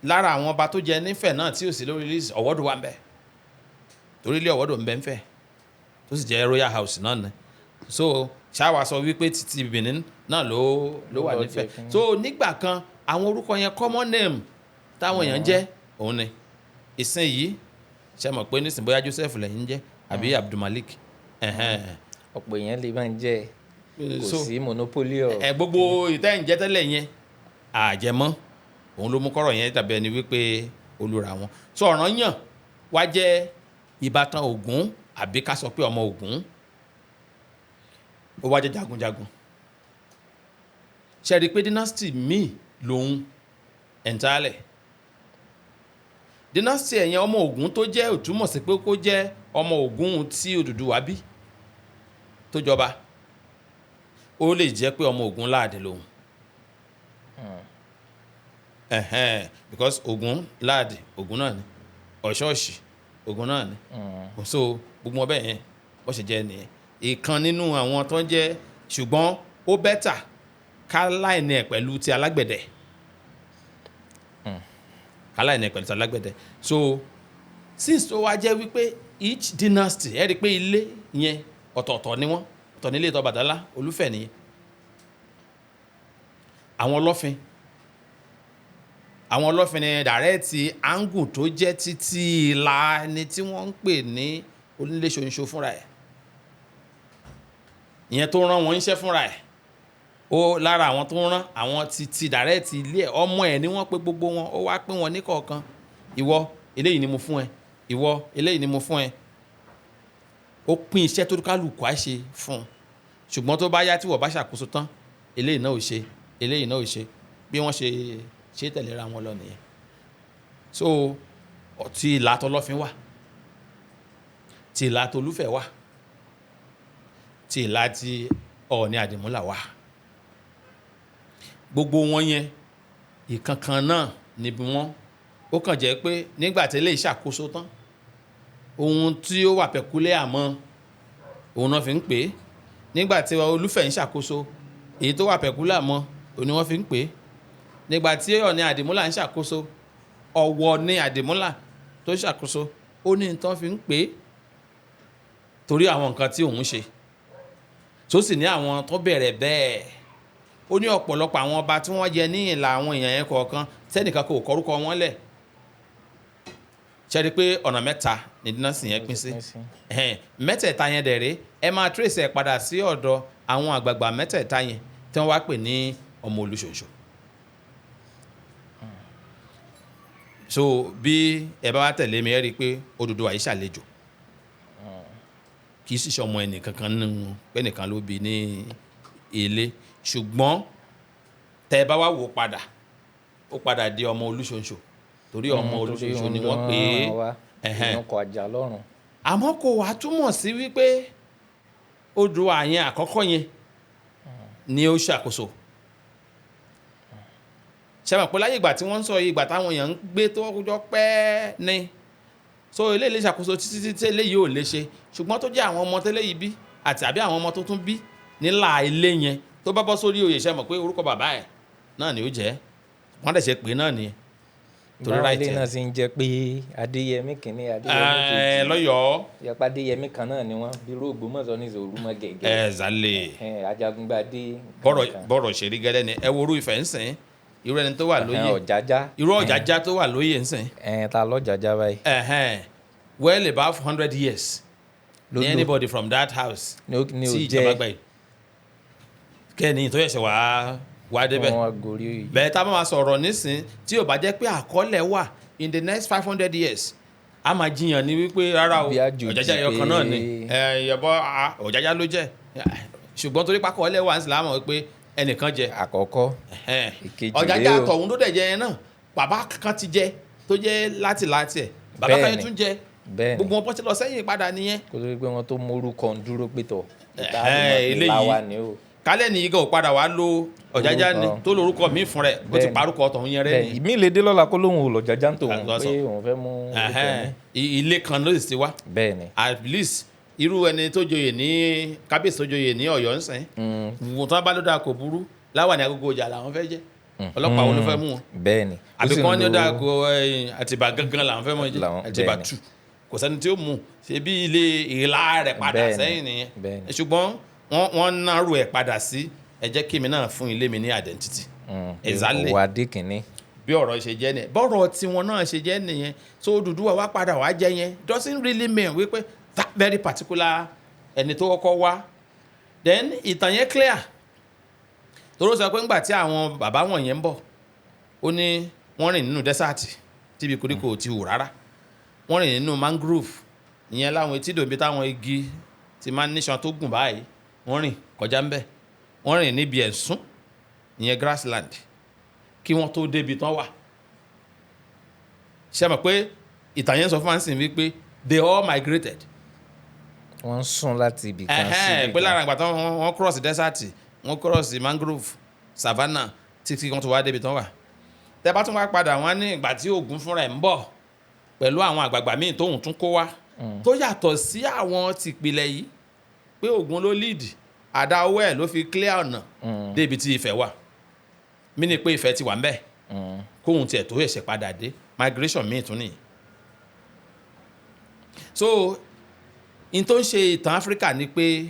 Lára àwọn ọba tó jẹ nífẹ̀ náà tí ò sí lórí list, Ọ̀wọ́dù wà ń bẹ̀, torí ilé Ọ̀wọ́dù ń bẹ ń fẹ̀ tó sì jẹ́ royal house náà ni. So ṣáwa sọ wípé títí Benin náà ló wà Ló nífẹ̀. jẹ́ kí- So nígbà kan, àwọn orúkọ yẹn, common name táwọn èèyàn ń jẹ́ òun ni. Ìsìn yìí, ṣe mọ̀ pé nísìnyí bóyá Joseph lẹ́yìn ń jẹ́ àbí Abdulmalik, ẹ̀hẹ́n. Ọ̀pọ̀ èèyàn lè máa ń jẹ́, kò So, sí monopoly ọ̀. Ẹ gbogbo ìtẹ́ǹjẹ́ tẹ́lẹ̀ yẹn àjẹmọ́ òun ló mú kọ́rọ̀ yẹn dàbí ẹni wípé olùrà wọn. So Ọ̀rànyàn wá jẹ́ ìbátan Ògún, àbí ká sọ pé ọmọ Ògún. Ó wá jẹ́ jagunjagun. Ṣe rí i pé dynasty míì lòun entirely, dynasty ẹ̀yẹn, ọmọ Ògún tó jẹ́ ò túmọ̀ sí pé kó jẹ́ ọmọ Ògún tí Odùduwà bí tó jọba. Ó lè jẹ́ pé ọmọ Ògún láàdì lòun, ẹ̀hẹ́n, because Ògún láàdì, Ògún náà ni Ọ̀ṣọ́ọ̀ṣì, Ògún náà ni. So gbogbo ọbẹ̀ yẹn bó ṣe jẹ́ nìyẹn, ìkan nínú àwọn tó ń jẹ́. Ṣùgbọ́n ó better ká line ẹ̀ pẹ̀lú ti alágbẹ̀dẹ, ká line ẹ̀ pẹ̀lú ti alágbẹ̀dẹ. So since tó wá jẹ́ wípé each dynasty, ẹ rí i pé ilé yẹn ọ̀tọ̀ọ̀tọ̀ ni wọ́n, ọ̀tọ̀ nílé Ọbàtálá, Olúfẹ̀ nìyẹn, àwọn Ọlọ́fin, àwọn Ọlọ́fin ni direct angle tó jẹ́ títí ìlà ẹni tí wọ́n ń pè ní Onílé Ṣonṣo fúnra ẹ̀ ìyẹn tó rán wọn níṣẹ́ fúnra ẹ̀. Ó lára àwọn tó rán àwọn títí direct ilé ẹ̀, ọmọ ẹ̀ ni wọ́n pe gbogbo wọn. Ó wá pín wọn ní kọ̀ọ̀kan: ìwọ, eléyìí ni mo fún ẹ; ìwọ, eléyìí ni mo fún ẹ. Ó pín iṣẹ́ tó kálukú á ṣe fún un. Ṣùgbọ́n tó bá yá, tí wọ́n bá ṣàkóso tán, eléyìí náà ò ṣe, eléyìí náà ò ṣe, bí wọ́n ṣe ṣe tẹ̀léra wọn lọ nìyẹn. So tí ìlà tọlọ́fin wà, tí ìlà tolúfẹ̀ wà, tí ìlà tí Ọọ̀ni Àdìmúlà wà, gbogbo wọn yẹn ìkankan náà níbi wọn. Ó kàn jẹ́ pé nígbà tí eléyìí ṣàkóso tán, ohun tí ó wà peculiar mọ́ òun náà fi ń pè é. Nígbà tí Olúfẹ̀ ń ṣàkóso, èyí tó wà peculiar mọ́ òun ni wọ́n fi ń pè é. Nígbà tí Ọọ̀ni Àdìmúlà ń ṣàkóso, Ọ̀wọ̀ ní Àdìmúlà tó ṣàkóso, ó ní nǹkan fi ń pè é torí àwọn nǹkan tí òun ṣe, tó sì ní àwọn tó bẹ̀rẹ̀ bẹ́ẹ̀. Ó ní ọ̀pọ̀lọpọ̀ àwọn ọba tí wọ́n jẹ ní ìlà àwọn èèyàn yẹn kọ̀ọ̀kan tẹ́nìkan kò kọ́rúkọ wọn lẹ̀. Ṣe rí i pé ọ̀nà mẹ́ta ní dynasty yẹn pín sí? Ẹ̀hẹ́n, mẹ́tẹ̀ẹ̀ta yẹn dẹ̀ rèé, ẹ máa trace ẹ̀ padà sí ọ̀dọ̀ àwọn àgbààgbà mẹ́tẹ̀ẹ̀ta yẹn tí wọ́n wá pè ní ọmọ Olúṣòṣò. So bí ẹ bá wá tẹ̀lé mi, ẹ rí i pé Odùduwà yìí ṣàlejò, kì í sì ṣe ọmọ ẹnìkankan nínú wọn pé ẹnìkan ló bí ní ilé. Ṣùgbọ́n tẹ́ ẹ bá wá wò padà, ó padà di ọmọ Olúṣòṣò torí ọmọ Olúṣòṣò ni wọ́n pè é. Ẹ̀hẹ́n. Ìyẹn kọ àjà lọ́rùn. Àmọ́ kò wá túmọ̀ sí wípé Odùduwà yẹn àkọ́kọ́ yẹn ni ó ṣàkóso. Ṣe mọ̀ pé láyé ìgbà tí wọ́n ń sọ yìí, ìgbà táwọn èèyàn ń gbé tó jọ pẹ́ ni, so eléyìí lè ṣàkóso títí títí, eléyìí ò lè ṣe. Ṣùgbọ́n tó jẹ́ àwọn ọmọ tẹ́lẹ̀ yìí bí àti àbí àwọn ọmọ tó tún bí nílà ilé yẹn tó bá bọ́ sórí oyè, ṣe mọ̀ pé orúkọ bàbá ẹ̀ náà ni ó jẹ́? Wọ́n dẹ̀ ṣe pé náà nìyẹn torí báwọn right ilé ẹ̀. Náà sì ń jẹ́ pé Adéyẹmí kìíní, Adéyẹmí Ẹ kejì. Lọ́yọ̀ọ́. Yẹpa Adéyẹmí kan náà ni wọ́n bí irú Ògbómọ̀ṣọ́ ní ìṣòro mọ́ gẹ̀gẹ́. Ẹ zálẹ̀. Ajagungbadé. Bọ́rọ̀ kankan. Bọ́rọ̀ ṣe rí gẹ́lẹ́ ni. Ẹ wo orú Ifẹ̀ ń sìn, irú ẹni tó wà lóyè, Ọ̀jájá. Irú Ọ̀jájá tó wà lóyè ń sìn. Ta lọ́jàjá báyìí? Ẹ̀hẹ́n, well above 100 years. Ló ní lò. Anybody from that house Ní ó tí jẹ́ ìjọba gbà yìí kẹ́ni tó yẹ̀ṣẹ̀ wá wá débẹ̀. Wọ́n wá gorí. Bẹ́ẹ̀ tá a bá máa sọ̀rọ̀ nísìn, tí ò bá jẹ́ pé àkọọ́lẹ̀ wà, in the next 500 years, a máa jiyàn ní wípé rárá o, Bí àjòjì Ọ̀jájá ẹyọ kan náà ni. Ẹ̀yọ̀bọ Ọ̀jájá ló jẹ́, ṣùgbọ́n torí pákọọ́lẹ̀ wà ń sì lámọ̀ wípé ẹnìkan jẹ Àkọ́kọ́. Ìkejì Ọ̀jájá rèé o. àtọ̀hún tó dẹ̀ jẹ yẹn náà, bàbá kan ti jẹ tó jẹ́ láti láti ẹ̀, bàbá kan yẹn tún jẹ. Gbogbo wọn bọ́ ti lọ sẹ́yìn padà nìyẹn. Kó tó di pé wọ́n tó mórúkọ ń dúró pé tọ̀ ìta Eléyìí. láwa ni o. Kálẹ̀ nìyí gan ò padà wá lo Ọ̀jájá ni Orúkọ. tó lórúkọ míì fún rẹ̀, ó ti parúkọ tọ̀hún yẹn rẹ́ Bẹ́ẹ̀ni, nìyẹn. ìmí lè dé lọ́la kó lóun ò lọ jájá ń tòun Àgbà sọ. pé òun fẹ́ mú orúkọ mi. Ilé kan ló sì ti wá. At least irú ẹni tó joyè ní kábíyèsí tó joyè ní Ọ̀yọ́ ń sìn wò tán bá ló dáa, kò burú, láwà ní agogo ọjà làwọn fẹ́ jẹ́, ọlọ́pàá wo ló fẹ́ mú wọn? Bẹ́ẹ̀ni. Ó Àbí sì kí wọ́n ń ní ó lo dáa kó Àtìbà gangan làwọn fẹ́ mọ̀ jẹ́, Àtìbà tù, kò sẹ́ni tí ó mú ṣe bí ilé ìlà rẹ̀ padà sẹ́yìn nìyẹn. Ṣùgbọ́n wọ́n náró ẹ̀ padà sí ẹ jẹ́ kí èmi náà fún ilé mi ní identity. Exactly. Òwò adé kìíní. Bí ọ̀rọ̀ ṣe jẹ́ nìyẹn, bọ́rọ̀ tiwọn náà ṣe jẹ́ nìyẹn. So Odùduwà wá padà wá jẹ́ yẹn doesn't really mean wípé that very particular ẹni tó kọ́kọ́ wá. Then ìtàn yẹn clear toró sọ pé ńgbà tí àwọn bàbá wọ̀nyẹn ń bọ̀, ó ní wọ́n rìn nínú desert tíbi koríko ò ti hù rárá, wọ́n rìn nínú mangrove, ìyẹn láwọn etí dòbí táwọn igi ti máa ń níṣan tó gùn báyìí, wọ́n rìn kọjá ńbẹ̀, wọ́n rìn níbi ẹ̀sùn, ìyẹn grassland, kí wọ́n tó débi tán wà. Ṣe mọ̀ pé ìtàn yẹn sọ fún wa wípé they all migrated. Wọ́n ń sún láti ibì kan sí ibì Pé kan. lára ìgbà tán wọ́n cross desert, wọ́n cross mangrove, savannah, títí wọ́n tó wá débi tán wà. Tẹ́ bá tún wá padà, wọ́n ní ìgbà tí Ògún fúnra ẹ̀ ń bọ̀ pẹ̀lú àwọn àgbààgbà míì tóun tún kó wá tó yàtọ̀ sí àwọn tìpìlẹ̀ yìí, pé Ògún ló lead, àdá owó ẹ̀ ló fi clear ọ̀nà débi tí Ifẹ̀ wà, mí ni pé Ifẹ̀ ti wà ń bẹ̀ kóhun tiẹ̀ tó ẹ̀ṣẹ̀ padà dé. Migration míì tún nìyí. So in tó ń ṣe ìtàn Áfíríkà ni pé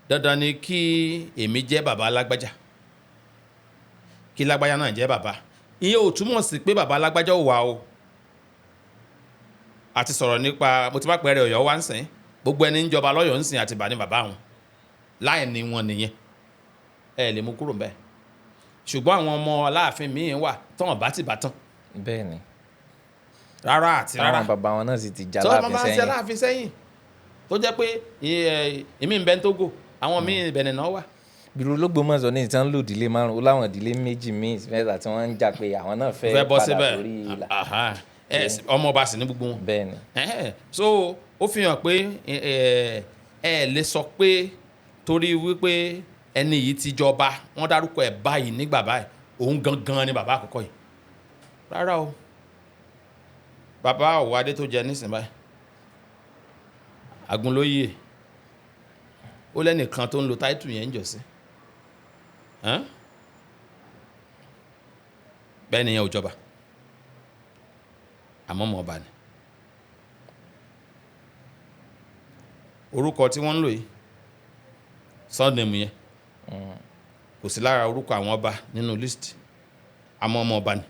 dandan ni kí èmi jẹ́ bàbá lágbájá, kí lágbájá náà jẹ́ bàbá. Ìyẹn ò túmọ̀ sí pé bàbá lágbájá ò wà o. A ti sọ̀rọ̀ nípa, mo ti bá pẹ̀rẹ̀ Ọ̀yọ́ wá ń sìn, gbogbo ẹni ń jọba lọ́yọ̀ọ́ ń sìn, Àtìbà ní bàbá wọn, láì ní wọn nìyẹn, ẹ lè mú kúrò ńbẹ̀. Ṣùgbọ́n àwọn ọmọ Aláàfin míì wà tán bá ti bá tán. Rárá àti rárá. Táwọn bàbá wọn náà sì ti jà tó láàfin bá ń ṣe sẹ́yìn. Aláàfin sẹ́yìn tó jẹ́ pé èmi ń bẹ ní Tógò, àwọn míì Bẹ̀nẹ̀ náà wà. Bírú Ológbòmọ̀ṣọ́ ní ìtàn lò ìdílé márùn, ó láwọn ìdílé méjì míì mẹ́ta tí wọ́n ń jà pé àwọn náà fẹ́ fẹ́ bọ́ padà síbẹ̀ sórí ìlà. Aha. Ọmọ ọba sì ní gbogbo wọn. So ó fi hàn pé ẹ ẹ lè sọ pé torí wípé ẹni yìí ti jọba, wọ́n dárúkọ ẹ̀ báyìí nígbà báyìí, òun gangan ni bàbá àkọ́kọ́ yìí. Rárá o. Bàbá Ọ̀wádé tó jẹ nísìnyí báyìí, Àgúnlóyè, ó lẹ́nìkan tó ń lo title yẹn ń jọ sí bẹ́ẹ̀ ni yẹn ò jọba, àmọ́ mọ̀ ọba ni. Orúkọ tí wọ́n ń lò yìí, surname yẹn, kò sí lára orúkọ àwọn ọba nínú list, àmọ́ ọmọ ọba ni.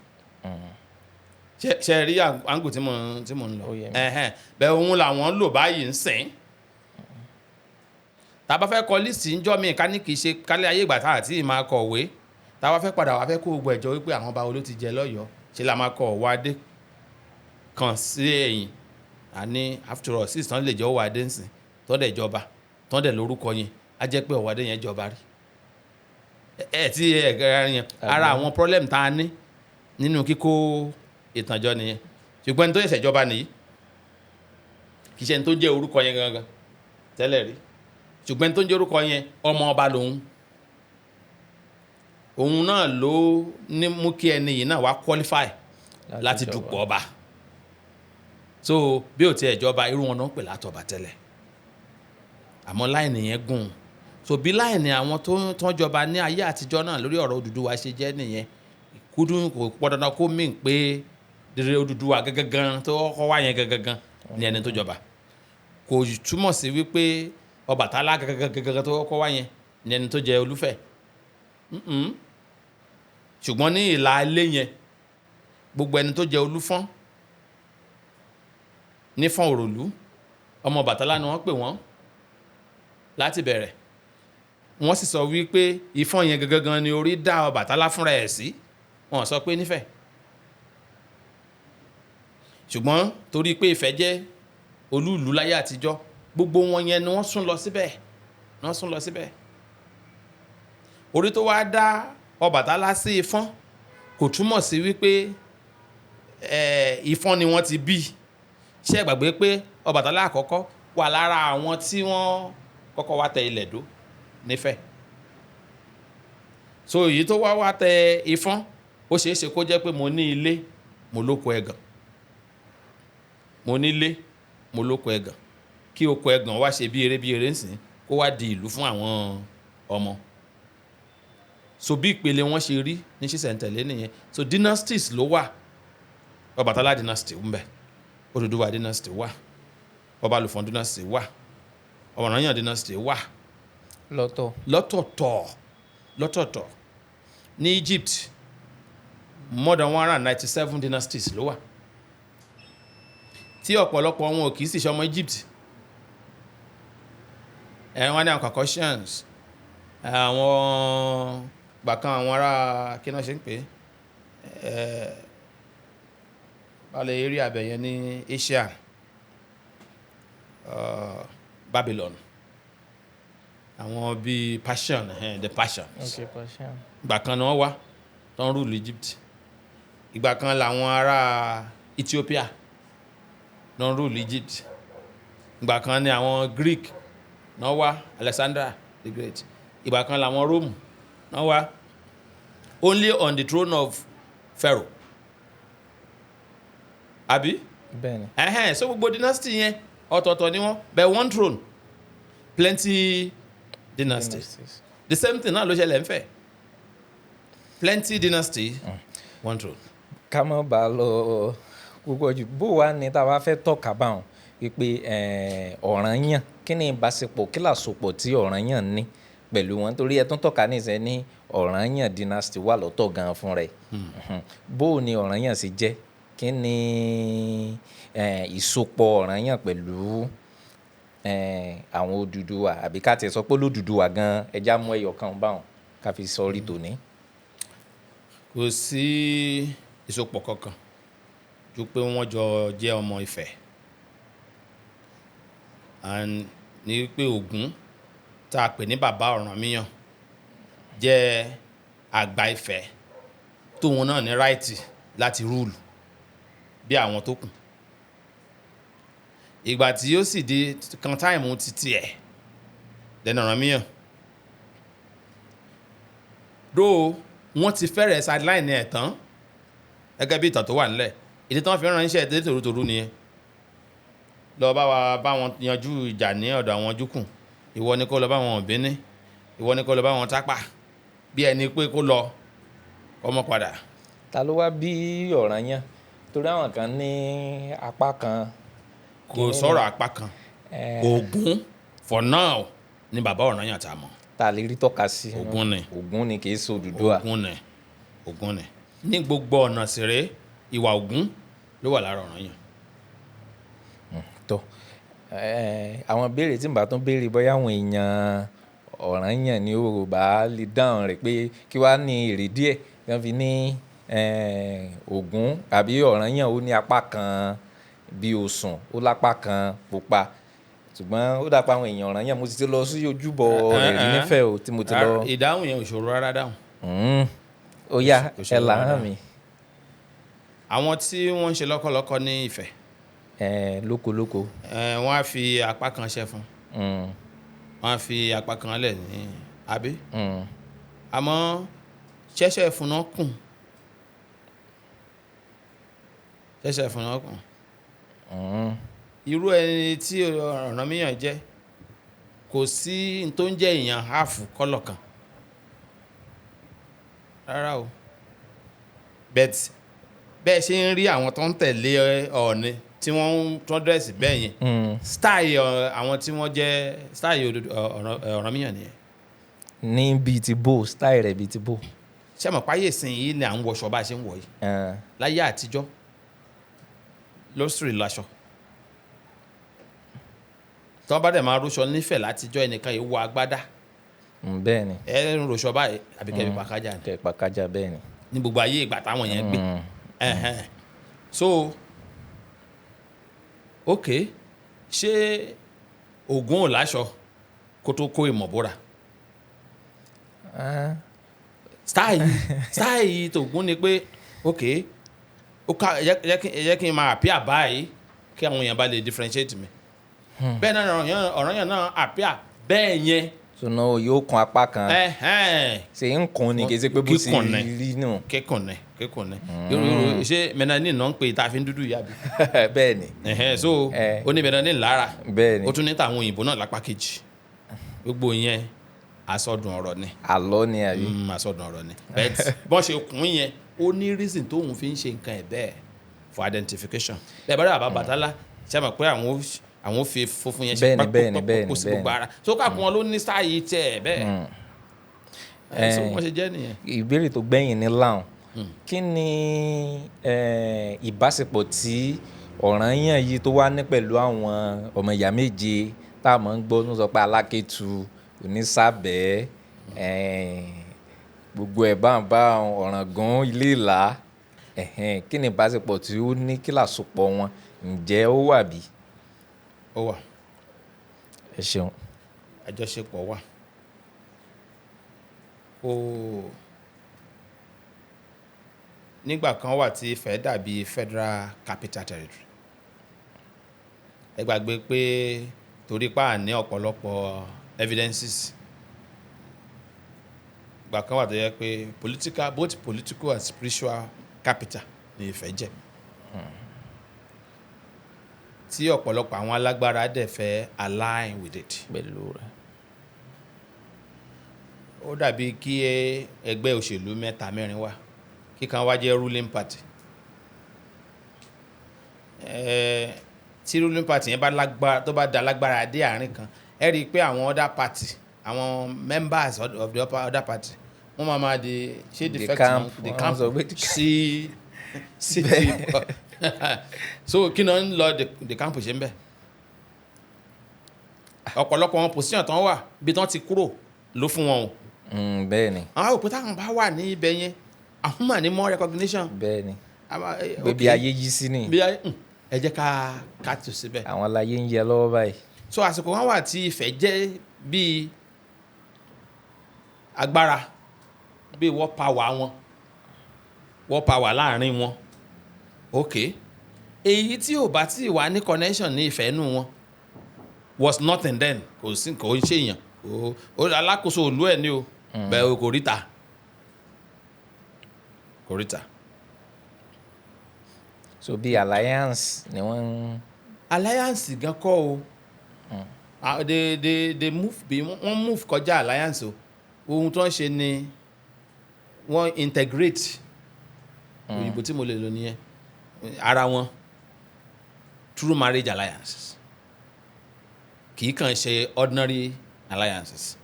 Ṣe rí àǹgù tí mo ń lọ? Ó yé mi. Bẹ́ẹ̀ òun làwọn lò báyìí ń sìn. Tá a bá fẹ́ kọ list ńjọ́ mi, ká ní kì í ṣe kálẹ̀ ayé ìgbà tá àti máa kọ̀wé, tá a bá fẹ́ padà wá fẹ́ kó gbogbo ẹ̀jọ́ wípé àwọn ọba wo ló ti jẹ lọ́yọ̀ọ́, ṣe la máa kọ Ọ̀wádé kan sí ẹ̀yìn. Àní after all, six tán lè jẹ́ Ọ̀wádé ń sìn tọ́ dẹ̀ jọba, tọ́ dẹ̀ lórúkọ yẹn, á jẹ́ pé Ọ̀wádé yẹn jọba rí. Ẹ tí ẹ gẹ́gẹ́ yẹn, ara àwọn problem tá a ní nínú kíkó ìtànjọ nìyẹn. Ṣùgbọ́n ẹni tó ṣẹ̀ṣẹ̀ jọba nìyí, kì í ṣe ẹni tó jẹ́ orúkọ yẹn gangan tẹ́lẹ̀ rí, ṣùgbọ́n ẹni tó ń jẹ́ orúkọ yẹn, ọmọ ọba lòun, òun náà ló ní mú kí ẹni yìí náà wá qualify láti jọba. Dupò ọba. So bí ò tiẹ̀ jọba, irú wọn náà ń pè látọba tẹ́lẹ̀, àmọ́ line yẹn gùn. So bí line àwọn tó tó ń jọba ní ayé àtijọ́ náà lórí ọ̀rọ̀ Odùduwà ṣe jẹ́ nìyẹn. Kúdùn kò pọ̀ dandan kó mìn pé rere Odùduwà gangan tó kọ́kọ́ wá yẹn gangan ni ẹni tó jọba. Kò túmọ̀ sí wípé Ọbàtálá gangan gangan tó kọ́kọ́ wá yẹn ni ẹni tó jẹ Olúfẹ̀. Ṣùgbọ́n ní ìlà ilé yẹn, gbogbo ẹni tó jẹ Olúfọ́n nífọ̀n Òròlú, Ọmọ Ọbàtálá ni wọ́n pè wọ́n láti bẹ̀rẹ̀. Wọ́n sì sọ wípé Ifọ̀n yẹn gangan ni orí dá Ọbàtálá fúnra ẹ̀ sí. Wọ́n sọ pé nífẹ̀ẹ́, ṣùgbọ́n torí pé Ifẹ̀ jẹ́ olúùlú láyé àtijọ́, gbogbo wọn yẹn ni wọ́n sún lọ síbẹ̀, wọ́n sún lọ síbẹ̀. Orí tó wá dá Ọbàtálá sí Ifọ̀n kò túmọ̀ sí wípé Ifọ̀n ni wọ́n ti bí. Ṣé ẹ gbàgbé pé Ọbàtálá àkọ́kọ́ wà lára àwọn tí wọ́n kọ́kọ́ wá tẹ ilẹ̀ dó nífẹ̀ẹ́? So èyí tó wá wá tẹ Ifọ̀n, ó ṣeé ṣe kó jẹ́ pé mo ní ilé, mo lóko ẹ̀gàn, mo nílé, mo lóko ẹ̀gàn, kí oko ẹ̀gàn wá ṣe bí eré bí eré ńsìn, kó wá di ìlú fún àwọn ọmọ. So bí ìpele wọn ṣe rí ní ṣísẹ̀ntẹ̀lé nìyẹn. So dynasties ló wà. Ọbàtálá dynasty ń bẹ, Odùduwà dynasty wà, Ọbalùfọ̀n dynasty wà, Ọ̀rànyàn dynasty wà. Lọ́tọ̀. Lọ́tọ̀ọ̀tọ̀, lọ́tọ̀ọ̀tọ̀. Ní Egypt, more than 197 dynasties ló wà, tí ọ̀pọ̀lọpọ̀ wọn ò kì í sì ṣe ọmọ Egypt. Ẹ̀ wọ́n ní àwọn Caucasians, àwọn gbàkan, àwọn ará kí náà ṣe ń pè é, balẹ̀ area abẹ yẹn ní Asia, Babylon, àwọn bíi Persian, the Persians. Ok, Persian. Ìgbà kan ni wọ́n wá tó ń rule Egypt. Ìgbà kan làwọn ará Ethiopia ló ń rule Egypt. Ìgbà kan ni àwọn Greek náà wá, Alexander the Great. Ìgbà kan làwọn Rome náà wá, only on the throne of Pharaoh, àbí? Bẹ́ẹ̀ni. Ẹhẹn. So gbogbo dynasty yẹn, ọ̀tọ̀ọ̀tọ̀ ni wọ́n, but one throne, plenty dynasties. Dynasties. The same thing náà ló ṣẹlẹ̀ n'Ífẹ̀: plenty dynasty, one throne. Ká mọ́ bá a lọ púpọ̀ jù, bó wàá ní tá a bá fẹ́ tọ́ka báwọn wípé Ọ̀rànyàn, kí ni ìbáṣepọ̀, kí làsopọ̀ tí Ọ̀rànyàn ní pẹ̀lú wọn? Torí ẹ tún tọ́ka nísìnyí ní Ọ̀rànyàn dynasty wà lọ́tọ̀ gan fún rẹ̀. Bó o ní Ọ̀rànyàn sì jẹ́? Kí ni ìsopọ̀ Ọ̀rànyàn pẹ̀lú àwọn Odùduwà, àbí ká tiẹ̀ sọ pé Olódùduwà gan? Ẹja mú ẹyọ kan báwọn ká fi sọrí tòní. Kò sí ìsopọ̀ kankan ju pé wọ́n jọ jẹ́ ọmọ Ifẹ̀ and ní pé Ògún tá a pè ní bàbá Ọ̀rànmíyàn jẹ́ àgbà Ifẹ̀, tóun náà ní right láti rule bí àwọn tó kù. Ìgbà tí ó sì di kan time títí ẹ̀ lẹ́nu Ọ̀rànmíyàn dó, wọ́n ti fẹ́rẹ̀ sideline ẹ̀ tán gẹ́gẹ́ bí ìtàn tó wà nílẹ̀. Ìdí tí wọ́n fi ránṣẹ́ dé tòrútòrú nìyẹn, lọ bá wa bá wọn yanjú ìjà ní ọ̀dọ̀ àwọn Júkùn, ìwọ ni kó lọ bá wọn Òbíní, ìwọ ni kó lọ bá wọn Tápà, bí ẹni pé kó lọ ọmọ padà. Ta ló wá bí Ọ̀rànyàn? Torí àwọn kan ní apá kan. Kò sọ̀rọ̀ apá kan. Ògún for now ni bàbá Ọ̀rànyàn tá a mọ̀. Ta lè rí tọ́ka sí. Ògún ni. Ògún ni, kì í ṣe Odùduwà. Ògún ni, Ògún ni. Ní gbogbo ọ̀nà sèré, ìwà Ògún ló wà lára Ọ̀rànyàn. Tọ́ àwọn béèrè tí n bá tún béèrè, bóyá àwọn èèyàn Ọ̀rànyàn ni ó bá lè dáhùn rẹ̀, pé kí wàá ní èrè díẹ̀ tí wọ́n fi ní Ògún àbí Ọ̀rànyàn ó ní apá kan bí osùn, ó lápá kan pupa. Ṣùgbọ́n ó dà pé àwọn èèyàn Ọ̀rànyàn, mo sì ti lọ sí ojúbọ rẹ̀ rí nífẹ̀ẹ́ o tí mo ti lọ. Ìdáhùn yẹn ò ṣòro rárá dáhùn. Ó yá. Kò ṣòro ẹ là rárá. Hàn mí. Àwọn tí wọ́n ń ṣe lọ́kọ́lọ́kọ́ ní Ifẹ̀, Lóko lóko. Wọ́n á fi apá kan ṣẹ́ fún, wọ́n á fi apá kan lẹ̀ ní àbí? Àmọ́ ṣẹ́ṣẹ́ fún náà kùn, ṣẹ́ṣẹ́ fún náà kùn. Irú ẹni tí Ọ̀rànmíyàn jẹ́, kò sí n tó ń jẹ́ èèyàn half colour kan rárá o. But bẹ́ẹ̀ ṣe ń rí àwọn tó ń tẹ̀lé Ọọ̀ni tí wọ́n ń tọ́ dress bẹ́ẹ̀ yẹn, style àwọn tí wọ́n jẹ́ style Ọ̀rànmíyàn nìyẹn. Ní bíi ti bó, style rẹ̀ bíi ti bó? Ṣé mọ̀ páyé ìsìn yìí ni à ń wọṣọ bá a ṣe ń wọ̀ yìí? Láyé àtijọ́, lọ́sìrì láṣọ. Tí wọ́n bá dẹ̀ máa róṣọ nífẹ̀ẹ́ látijọ́, ẹnìkan yìí wọ agbádá. Bẹ́ẹ̀ ni. Ẹ ń róṣọ báyìí àbí kẹ́ fi pàkájà ni. Kẹ́ pàkájà, bẹ́ẹ̀ ni. Ní gbogbo ayé ìgbà táwọn yẹn gbé. So ok, ṣé Ògún ò láṣọ kó tó kó ìmọ̀ bóra? Style tògún ni pé ok, ó ká ẹ jẹ́ kí n máa appear báyìí kí àwọn èèyàn bá lè differentiate mi. Bẹ́ẹ̀ náà Ọ̀rànyàn náà appear bẹ́ẹ̀ yẹn. Sọnà yóò kun apá kan. Ṣe ń kun ni, kì í ṣe pé bó ṣe rí nù. Kíkùn ni, kíkùn ni. Ṣé melanin náà ń pè tá a fi ń dúdú yìí àbí? Bẹ́ẹ̀ ni. So ó ní melanin lára. Bẹ́ẹ̀ ni. Ó tún ní tàwọn òyìnbó náà lápá kejì. Gbogbo yẹn àsọdùn ọ̀rọ̀ ni. Àlọ́ ni àbí? Àsọdùn ọ̀rọ̀ ni. But bọ́n ṣe kún yẹn, ó ní reason tóun fi ń ṣe nǹkan ẹ̀ bẹ́ẹ̀ for identification. Bẹ́ẹ̀ bá dé bàbá Bàtálá, ṣe mọ̀ pé àwọn fi funfun yẹn ṣe pápákọ̀ sí gbogbo ara. So káàkiri wọn ló ní sáàyè tẹ̀ bẹ́ẹ̀. So wọ́n ṣe jẹ́ nìyẹn. Ìbéèrè tó gbẹ̀yìn ní láwọn. Kí ni ìbáṣepọ̀ tí Ọ̀rànyàn yìí tó wá ní pẹ̀lú àwọn ọmọ ìyá méje tá a máa ń gbọ́ tó sọ pé Alákétu, Onísàbẹ̀, gbogbo ẹ̀ bá ń bá Ọ̀ràngún, Ilé Ìlá. Kí ni ìbáṣepọ̀ tí ó ní, kí làsopọ̀ wọn, ǹjẹ́ ó wà bí? Ó wà. Ẹ ṣeun. Àjọṣepọ̀ wà. Ó nígbà kan wà tí Ifẹ̀ dàbí Federal Capital Territory. Ẹ gbàgbé pé torí pa ní ọ̀pọ̀lọpọ̀ evidences. Ìgbà kan wà tó yẹ pé political, both political and spiritual capital ni Ifẹ̀ jẹ́. Tí ọ̀pọ̀lọpọ̀ àwọn alágbára dẹ̀ fẹ́ align with it. Pẹ̀lú rẹ̀. Ó dàbí kí ẹgbẹ́ òṣèlú mẹ́ta mẹ́rin wà, kíkan wá jẹ́ ruling party. Tí ruling party yẹn bá lágbára, tó bá da lágbára dé àárín kan, ẹ rí i pé àwọn other party, àwọn members of the other party, wọ́n máa ma di ṣé the defect camp, the wọ́n camp sọ pé sí ti. So kí náà ń lọ the camp ṣe ń bẹ̀? Ọ̀pọ̀lọpọ̀ wọn position tán wà bí tán ti kúrò ló fún wọn o. Bẹ́ẹ̀ ni. Àwọn òpin táwọn bá wà ní ibẹ̀ yẹn, àwọn mà ní more recognition. Bẹ́ẹ̀ ni. Pé bí ayé yí sí ni. Bí ayé, ẹ jẹ́ ká tù síbẹ̀. Àwọn láyé ń yẹ lọ́wọ́ báyìí. So àsìkò wọn wà tí Ifẹ̀ jẹ́ bíi agbára, bíi world power wọn, world power láàrin wọn. Ok, èyí tí ò bá tí wà ní connection ní Ifẹ̀ nù wọn was nothing then. Kò sí, kò ń ṣèyàn, kò alákòóso òlú ẹ̀ ní o, bẹ́ẹ̀ kò ríta, kò ríta. So bí alliance ni wọ́n ń. Alliance gan kọ́ o. They move, bí wọ́n move kọjá alliance o. Ohun tó ń ṣe ni wọ́n integrate. Òyìnbó tí mo lè lò nìyẹn, ara wọn through marriage alliances, kì í kàn ṣe ordinary alliances,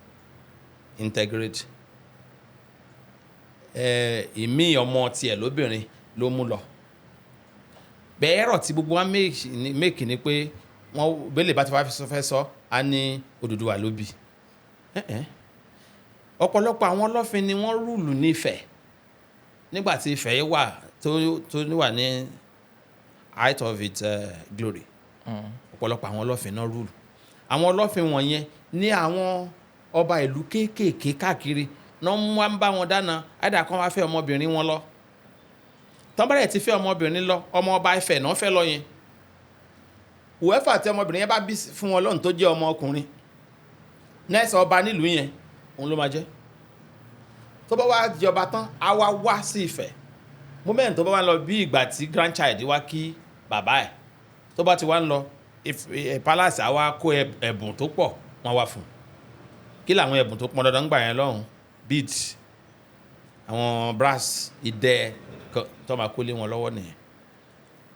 integrate. Ìmí ọmọ tiẹ̀ lóbìnrin ló mú lọ bẹ́ẹ̀. Ẹ̀rọ tí gbogbo wa make ni pé wọ́n bẹ́lẹ̀ bá ti wá fẹ́ sọ á ní Odùduwà ló bí. Ọ̀pọ̀lọpọ̀ àwọn ọlọ́fin ni wọ́n rule ní Ifẹ̀ nígbà tí Ifẹ̀ wà tó wà ní height of its glory. Ọ̀pọ̀lọpọ̀ àwọn ọlọ́fin náà rule. Àwọn ọlọ́fin wọ̀nyẹn ní àwọn ọba ìlú kéékèèké káàkiri náà wá ń bá wọn dáná àdá kan, wá fẹ́ ọmọbìnrin wọn lọ. Tọ́bẹ̀rẹ̀ ti fẹ́ ọmọbìnrin lọ, ọmọ ọba Ifẹ̀ náà fẹ́ lọ yẹn. Whoever tí ọmọbìnrin yẹn bá bí fún wọn lọ́nà tó jẹ́ ọmọ ọkùnrin, next ọba nílùú yẹn, òun ló máa jẹ́. Tó bá wá di ọba tán, á wá wá sí Ifẹ̀. Moment tó bá wá lọ, bí ìgbà tí grandchild wá kí bàbá ẹ̀, tó bá ti wá ń lọ palace, á wá kó ẹ̀bùn tó pọ̀ wọ́n wá fún un. Kí làwọn ẹ̀bùn tó pọn dandan gbà yẹn lọ́hùn? Beads, àwọn brass, idẹ tó máa kó lé wọn lọ́wọ́ nìyẹn.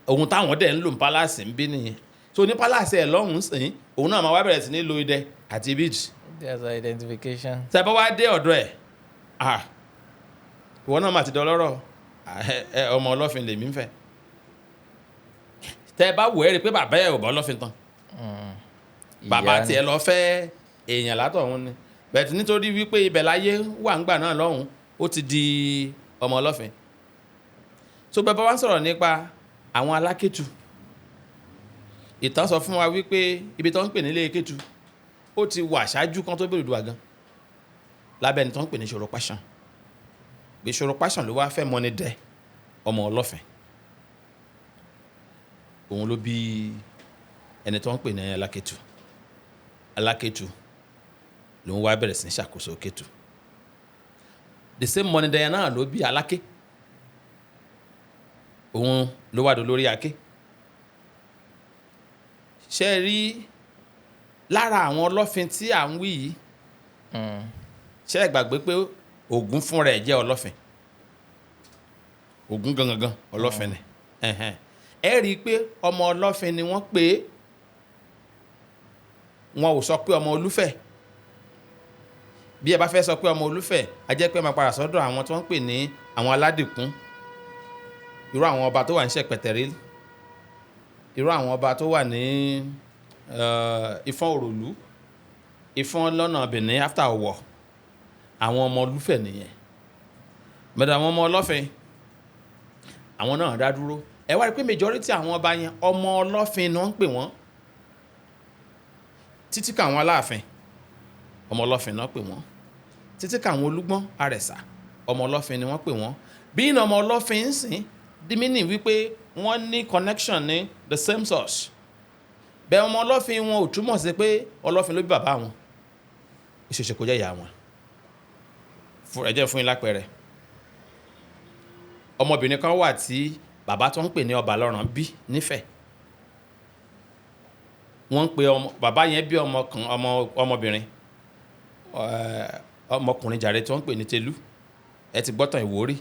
Ohun táwọn dẹ̀ ń lò ní palace ń bí nìyẹn. So ní palace ẹ̀ lọ́hùn sìn, òun náà máa wá bẹ̀rẹ̀ sí ní lo idẹ àti beads. There's identification. Tẹ́ bá wá dé ọ̀dọ̀ ẹ̀, ah, ìwọ náà máa ti dọlọ́rọ̀. Ọmọ ọlọ́fin lèmi ń fẹ́. Tẹ́ bá wò ẹ́ rí i pé bàbá ẹ̀ ò bá ọlọ́fin tán. Bàbá Ìyá ni. tiẹ̀ lọ fẹ́ èèyàn látọ̀hún ni, bẹ̀tì nítorí wípé ibẹ̀ láyé wà ńgbà náà lọ́hùn, ó ti di ọmọ Ọlọ́fin. So bẹ́ẹ̀ bá wá ń sọ̀rọ̀ nípa àwọn Alákẹ́tù, ìtàn sọ fún wa wípé ibi tó ń pè nílé Kétu, ó ti wà ṣáájú kan tó bèrè Oòduà gan, lábẹ́ ẹni tó ń pè ní Ṣòro Pàṣán. Pé Ṣòro Pàṣán ló wá fẹ́ Mọ́nidẹ, ọmọ Ọlọ́fin. Òun ló bí ẹni tó ń pè ní Alákẹ́tù. Alákẹ́tù ló ń wá bẹ̀rẹ̀ sí ní ṣàkóso Kétu. The same Mọ́nidẹ náà ló bí Aláké. Òun ló wá dolórí Aké. Ṣe é rí lára àwọn Ọlọ́fin tí à ń wí yìí, ṣe é gbàgbé pé Ògún fúnra ẹ̀ jẹ́ Ọlọ́fin? Ògún gangan Ọlọ́fin ni. Ẹ̀hẹ́n. Ẹ rí i pé ọmọ Ọlọ́fin ni wọ́n pè é, wọn ò sọ pé ọmọ Olúfẹ̀. Bí ẹ bá fẹ́ sọ pé ọmọ Olúfẹ̀, a jẹ́ pé ẹ máa padà sọ́dọ̀ àwọn tí wọ́n ń pè ní àwọn Aládìkún, irú àwọn ọba tó wà ní Ṣẹ̀pẹ̀tẹ̀rí, irú àwọn ọba tó wà ní Ìfọ̀n Òròlú, Ìfọ̀n lọ́nà Benin after Ọ̀wọ̀. Àwọn ọmọ Olúfẹ̀ nìyẹn. Bẹ́ẹ̀ àwọn ọmọ Ọlọ́fin, àwọn náà dá dúró. Ẹ wá rí i pé majority àwọn ọba yẹn, ọmọ Ọlọ́fin ni wọ́n ń pè wọ́n, títí ká àwọn Aláàfin, ọmọ Ọlọ́fin náà pè wọ́n, títí ká àwọn Olúgbọ́n Àrẹ̀sà, ọmọ Ọlọ́fin ni wọ́n pè wọ́n. Bí iná ọmọ Ọlọ́fin ń sìn dimini wípé wọ́n ní connection ní the same source. Bẹ́ẹ̀ ọmọ Ọlọ́fin wọn ò túmọ̀ sí pé Ọlọ́fin ló bí bàbá wọn. Ó ṣeéṣe kó jẹ́ ìyá wọn. Ẹ jẹ́ fún yín lápẹẹrẹ. Ọmọbìnrin kan wà tí bàbá tó ń pè ní ọba lọ́ràn bí nífẹ̀ẹ́. Wọ́n ń pe ọmọ bàbá yẹn bí ọmọ kan, ọmọ ọmọbìnrin, ọmọkùnrin jàre, tí wọ́n ń pè ní Telú. Ẹ ti gbọ́tàn Ìwórì.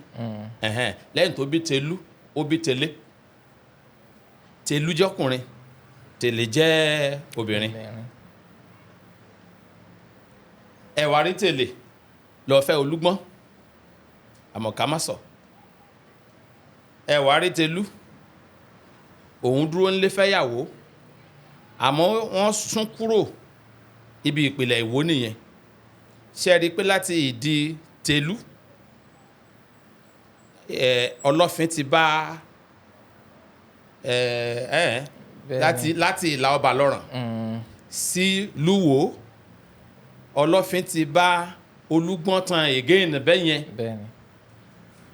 Ẹ̀hẹ́n. Lẹ́yìn tó bí Telú, ó bí Télé. Telú jọ́kùnrin, Télé jẹ́ obìnrin. Obìnrin. Ẹ wá rí Télé lọ fẹ́ Olúgbọ́n, àmọ́ ká má sọ. Ẹ wá rí Telú, òun dúró ńlé fẹ́yàwó, àmọ́ wọ́n sún kúrò ibi ìpìlẹ̀ Ìwó nìyẹn. Ṣe rí i pé láti ìdí Telú, Ọlọ́fin ti bá ẹ ẹ láti ìlà ọba lọ́ràn sí Lúwo, Ọlọ́fin ti bá Olúgbọ́n tan again bẹ́ẹ̀ yẹn.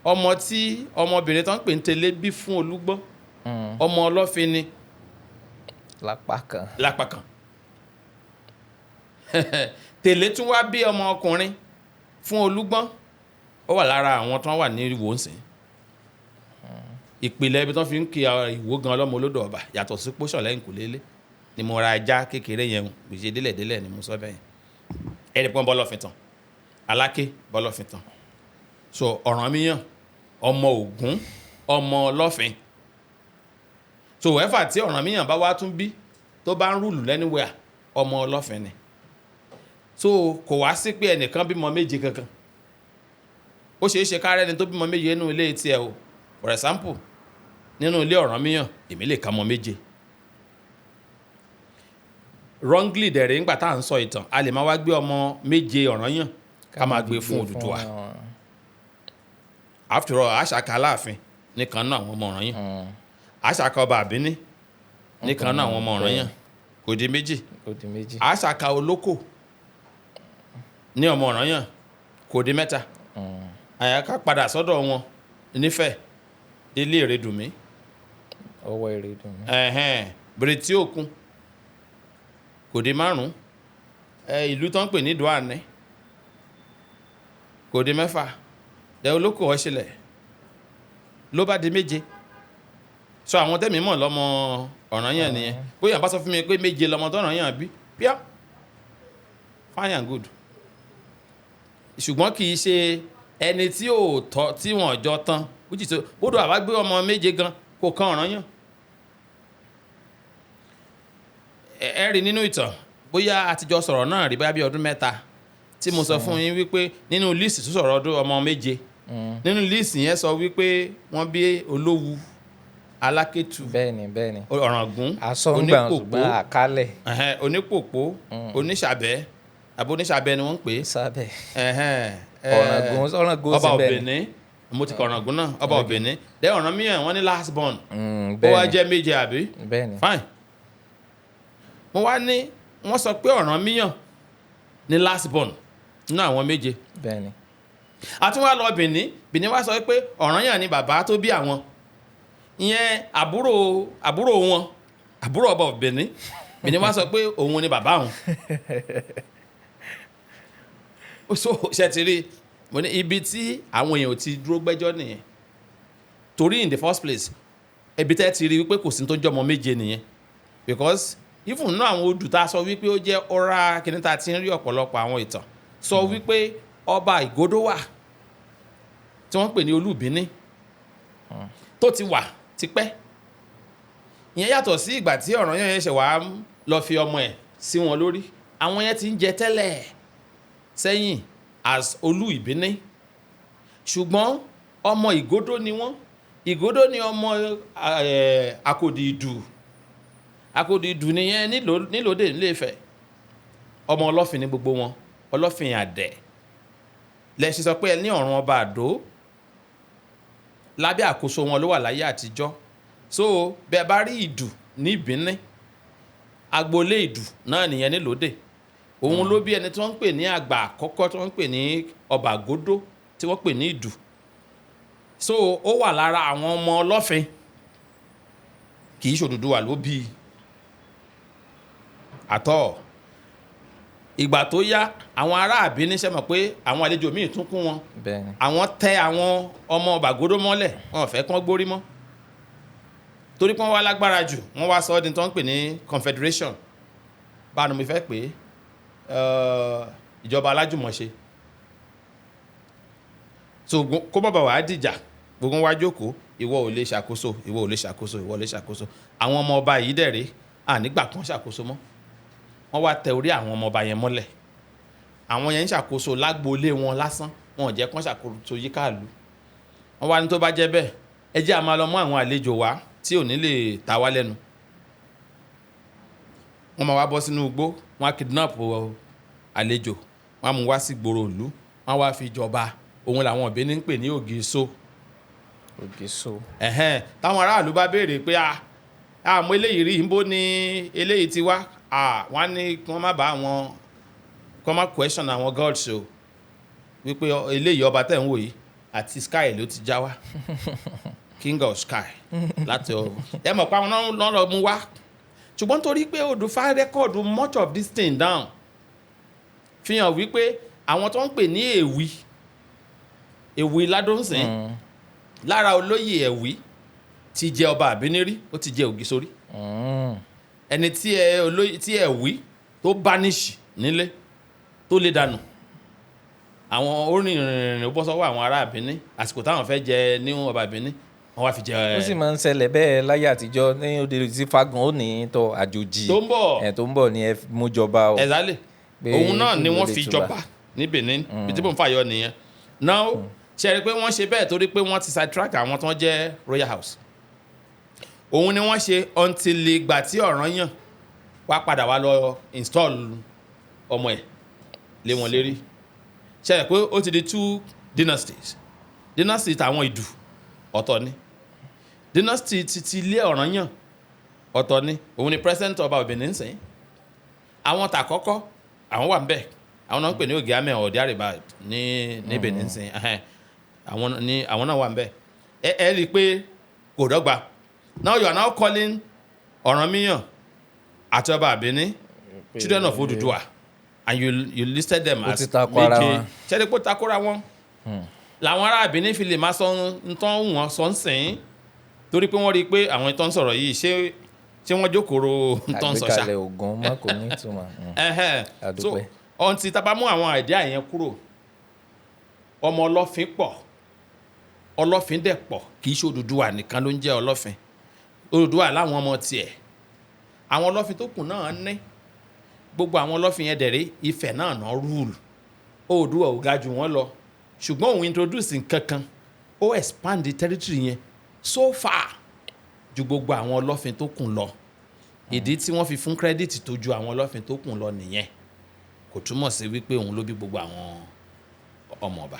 Ọmọ tí ọmọbìnrin tó ń pè ní Télé bí fún Olúgbọ́n, ọmọ Ọlọ́fin ni. Lápá kan. Lápá kan. Tèlé tún wá bí ọmọ ọkùnrin fún Olúgbọ́n, ó wà lára àwọn tó wà ní Ìwó ńsìn. Ìpìlẹ̀ ibi tó fi ń kí Ìwó gan ọlọ́mọ olódò ọba, yàtọ̀ sí pósọ̀ lẹ́yìn kò lélẹ̀ ni mo ra ajá kékeré yẹn, gbèsè délẹ̀délẹ̀ ni mo sọ bẹ́ẹ̀ yẹn. Ẹ̀rì pọ́n bọ́lọ́fin tán, Aláké bọ́lọ́fin tán. So Ọ̀rànmíyàn, ọmọ Ògún, ọmọ Ọlọ́fin. So ẹ̀fà tí Ọ̀rànmíyàn bá wá tún bí tó bá ń rule anywhere, ọmọ Ọlọ́fin ni. So kò wá sí pé ẹnìkan bímọ méje kankan. Ó ṣeé ṣe kárẹ́ ni tó bímọ méje nínú ilé tiẹ̀ o. For example, nínú ilé Ọ̀rànmíyàn, èmi lè ka ọmọ méje wrongly dẹ̀rẹ̀. Ńgbà tá à ń sọ ìtàn, a lè máa wá gbé ọmọ méje Ọ̀rànyàn ká máa gbé fún Odùduwà. After all, àṣàkà Aláàfin nìkan náà àwọn ọmọ Ọ̀rànyàn, àṣàkà ọba Àbíní nìkan náà àwọn ọmọ Ọ̀rànyàn, kò di méjì. Ó di méjì. Àṣàkà Olókò ní ọmọ Ọ̀rànyàn, kò di mẹ́ta. Àyàká padà sọ́dọ̀ wọn nífẹ̀ẹ́ délé Èrèdùnmí. Ọwọ́ Èrèdùnmí. Ẹ̀hẹ́n, Bìrìtì Òkun, kò di márùn. Ìlú tó ń pè ní Ìdó-àní, kò di mẹ́fà. Dẹ Olóko Ọ̀ṣìlẹ̀ ló bá di méje. So àwọn tẹ́mi mọ̀ lọ́mọ Ọ̀rànyàn nìyẹn. Bóyá bá sọ fún mi pé méje lọ́mọ tó Ọ̀rànyàn bí, píá, fine and good, ṣùgbọ́n kì í ṣe ẹni tí ò tọ́ tí wọ́n jọ tán, which is bódò àbá gbé ọmọ méje gan kò kan Ọ̀rànyàn. Ẹ rí nínú ìtàn, bóyá àtijọ́ sọ̀rọ̀ náà rí, bóyá bí ọdún 3 tí mo sọ fún yín wípé nínú list tó sọ̀rọ̀ ọdún ọmọ méje, nínú list yẹn sọ wípé wọ́n bí Olówu. Alákétu, Bẹ́ẹ̀ni, bẹ́ẹ̀ni. Ọ̀ràngún, Asọ́ngbà Onípòpó, ṣùgbọ́n àkálẹ̀. Ẹ̀hẹ́n, Onípòpó, Oníṣàbẹ́, àbí Oníṣàbẹ́ ni wọ́n ń pè é. Sábẹ́. Ẹ̀hẹ́n, Ọ̀ràngún, Ọ̀ràngún ọba sí bẹ́ẹ̀ ni. Òbìní, mo ti kọ Ọ̀ràngún náà, ọba Òbìní. Dẹ́ Ọ̀rànmíyàn, wọ́n ní last born. Ó wá Bẹ́ẹ̀ni. jẹ́ méje, àbí? Bẹ́ẹ̀ni. Fine. Mo wá ní wọ́n sọ pé Ọ̀rànmíyàn ní last born nínú àwọn méje. A tún wá lọ Bìní. Bìní wá sọ pé Ọ̀rànyàn ni bàbá tó bí àwọn, ìyẹn àbúrò wọn, àbúrò ọba Bìní. Bìní wá sọ pé òun ni bàbá òun. Ó so ṣe ti rí, mo ní ibi tí àwọn èèyàn ò ti dúró gbẹ́jọ́ nìyẹn, torí in the first place, ibi tẹ́ ti rí wípé kò sí tó ń jọmọ méje nìyẹn, because even náà, àwọn odù tá a sọ wípé ó jẹ́ ọ̀rá kìíní tá a ti ń rí ọ̀pọ̀lọpọ̀ àwọn ìtàn sọ wípé ọba Ìgódó wà tí wọ́n ń pè ní Olúbíní, tó ti wà tipẹ́. Ìyẹn yàtọ̀ sí ìgbà tí Ọ̀rànyàn yẹn ṣẹ̀ wá lọ fi ọmọ ẹ̀ sí wọn lórí. Àwọn yẹn ti ń jẹ tẹ́lẹ̀ sẹ́yìn as Olú Ìbíní, ṣùgbọ́n ọmọ Ìgódó ni wọ́n. Ìgódó ni ọmọ Àkòdì Ìdù. Àkòdì Ìdù nìyẹn nílòdè nílé-Ifẹ̀. Ọmọ Ọlọ́fin ní gbogbo wọn, Ọlọ́fin Àdẹ̀ lẹ́sìn sọ pé ẹ ní ọ̀run ọba Àdó lábẹ́ àkóso wọn ló wà láyé àtijọ́. So bẹ́ẹ̀ bá rí Ìdù ní Ìbíní, agboolé Ìdù náà nìyẹn nílòdè. Òun ló bí ẹni tí wọ́n ń pè ní àgbà àkọ́kọ́ tí wọ́n ń pè ní ọba Àgódó, tí wọ́n pè ní Ìdù. So ó wà lára àwọn ọmọ Ọlọ́fin, kì í ṣòdùdúwà ló bí i àtọ́. Ìgbà tó yá, àwọn ará Àbíní ṣe mọ̀ pé àwọn àlejò míì tún kún wọn. Àwọn tẹ àwọn ọmọ Bàgódó mọ́lẹ̀, wọn ò fẹ́ kán gbórí mọ́, torí pé wọ́n wá lágbára jù. Wọ́n wá sọ ọ́ di tó ń pè ní confederation, báwo ni mo fẹ́ pè é, ìjọba alájùmọ̀ṣe. So kó bàbá wàá dìjà, gbogbo wa jókòó, ìwọ ò lè ṣàkóso, ìwọ ò lè ṣàkóso, ìwọ ò lè ṣàkóso. Àwọn ọmọ ọba yìí dẹ̀ rèé, ànígbà kan ṣàkóso mọ́. Wọ́n wá tẹ orí àwọn ọmọ ọba yẹn mọ́lẹ̀. Àwọn yẹn ń ṣàkóso lágboolé wọn lásán, wọn ò jẹ́ kán ṣàkóso yíká ìlú. Wọ́n wá ní tó bá jẹ́ bẹ́ẹ̀, ẹ jẹ́ a máa lọ mú àwọn àlejò wá tí ò ní lè ta wá lẹ́nu. Wọ́n máa wá bọ́ sínú igbó, wọ́n á kidnap àlejò, wọ́n á mú wá sí gbòòrò ìlú, wọ́n á wá fi jọba. Òun làwọn Ìbíní ń pè ní Ògèso. Ògèso. Ẹ̀hẹ́n, táwọn aráàlú bá béèrè pé a àmọ́ eléyìí rí, níbo ni eléyìí ti wá, wọ́n á ní kí wọ́n má bá àwọn, kí wọ́n má question àwọn gods o, wípé eléyìí, ọba tẹ̀ ń wò yìí, àti sky ló ti já wá, king of sky láti ọ. Ẹ mọ̀ pé àwọn náà lọ mú wá, ṣùgbọ́n torí pé Odùfá record much of this thing down, fi hàn wípé àwọn tó ń pè ní Èwì, Èwì Ládùnsìn, lára olóyè Ẹ̀wí ti jẹ ọba Àbíní rí, ó ti jẹ Ògìsórí. Ẹni tí ẹ olóyè tí Ẹ̀wí tó banish nílé, tó lé dànù, àwọn orin ìrìnrìn, ó bọ́ sọ́wọ́ àwọn ará Àbíní. Àsìkò táwọn fẹ́ jẹ ní ọba Àbíní, wọ́n wá fi jẹ. Ó sì máa ń ṣẹlẹ̀ bẹ́ẹ̀ láyé àtijọ́ ní òde tí Fagun ó ní tọ́ àjòjì tó ń bọ̀. Ẹ̀ tó ń bọ̀ ní ẹ mú jọba o. Exactly. Pé Òun náà ni kí ló wọ́n lè fi túbà. jọba ní Benin. Bí tí mò ń fàyọ nìyẹn now. Ṣe rí i pé wọ́n ṣe bẹ́ẹ̀ torí pé wọ́n ti sidetrack àwọn tó ń jẹ́ royal house. Òun ni wọ́n ṣe until ìgbà tí Ọ̀rànyàn wá padà wá lọ install ọmọ ẹ̀ lé wọn lérí. Ṣe rí i pé ó ti di two dynasties? Dynasty tàwọn Ìdù ọ̀tọ̀ ni, dynasty ti ilé Ọ̀rànyàn ọ̀tọ̀ ni. Òun ni president ọba Benin sìn. Àwọn tàkọ́kọ́, àwọn wà ń bẹ̀, àwọn náà ń pè ní Ògì Amẹ́ ọ̀dẹ́ àrèbá ní Benin sìn. Ẹhẹ́n. Àwọn ní àwọn náà wà ń bẹ̀. Ẹ rí i pé kò dọ́gba. Now you are now calling Ọ̀rànmíyàn àti ọba Àbíní children of Odùduwà, and you listed them Ó as ti tako ara wọn. Ṣẹ́ni pé ó takora wọn làwọn ará Àbíní fi lè máa sọ ntọ́ wọn sọ ń sìn, torí pé wọ́n rí i pé àwọn ìtọ́ ń sọ̀rọ̀ yìí, ṣé wọ́n jókòó ro ntọ́ ń sọ ṣá? Àgbékalẹ̀ ògùn mọ́ kò ní ìtumọ̀. Ẹhẹ́n. A So dúpẹ́. until tá a bá mú àwọn idea yẹn kúrò, ọmọ Ọlọ́fin pọ̀, Ọlọ́fin dẹ̀ pọ̀. Kì í ṣe Odùduwà nìkan ló ń jẹ́ Ọlọ́fin. Odùduwà láwọn ọmọ tiẹ̀, àwọn Ọlọ́fin tó kù náà ní. Gbogbo àwọn Ọlọ́fin yẹn dẹ̀rẹ́, Ifẹ̀ náà náà rule. Oòduà ò ga jù wọ́n lọ, ṣùgbọ́n òun introduce nǹkan kan, ó expand the territory yẹn so far. ju gbogbo àwọn ọlọ́fin tó kù lọ. Ìdí tí wọ́n fi fún credit tó ju àwọn ọlọ́fin tó kù lọ nìyẹn. Kò túmọ̀ sí wípé òun ló bí gbogbo àwọn ọmọ ọba.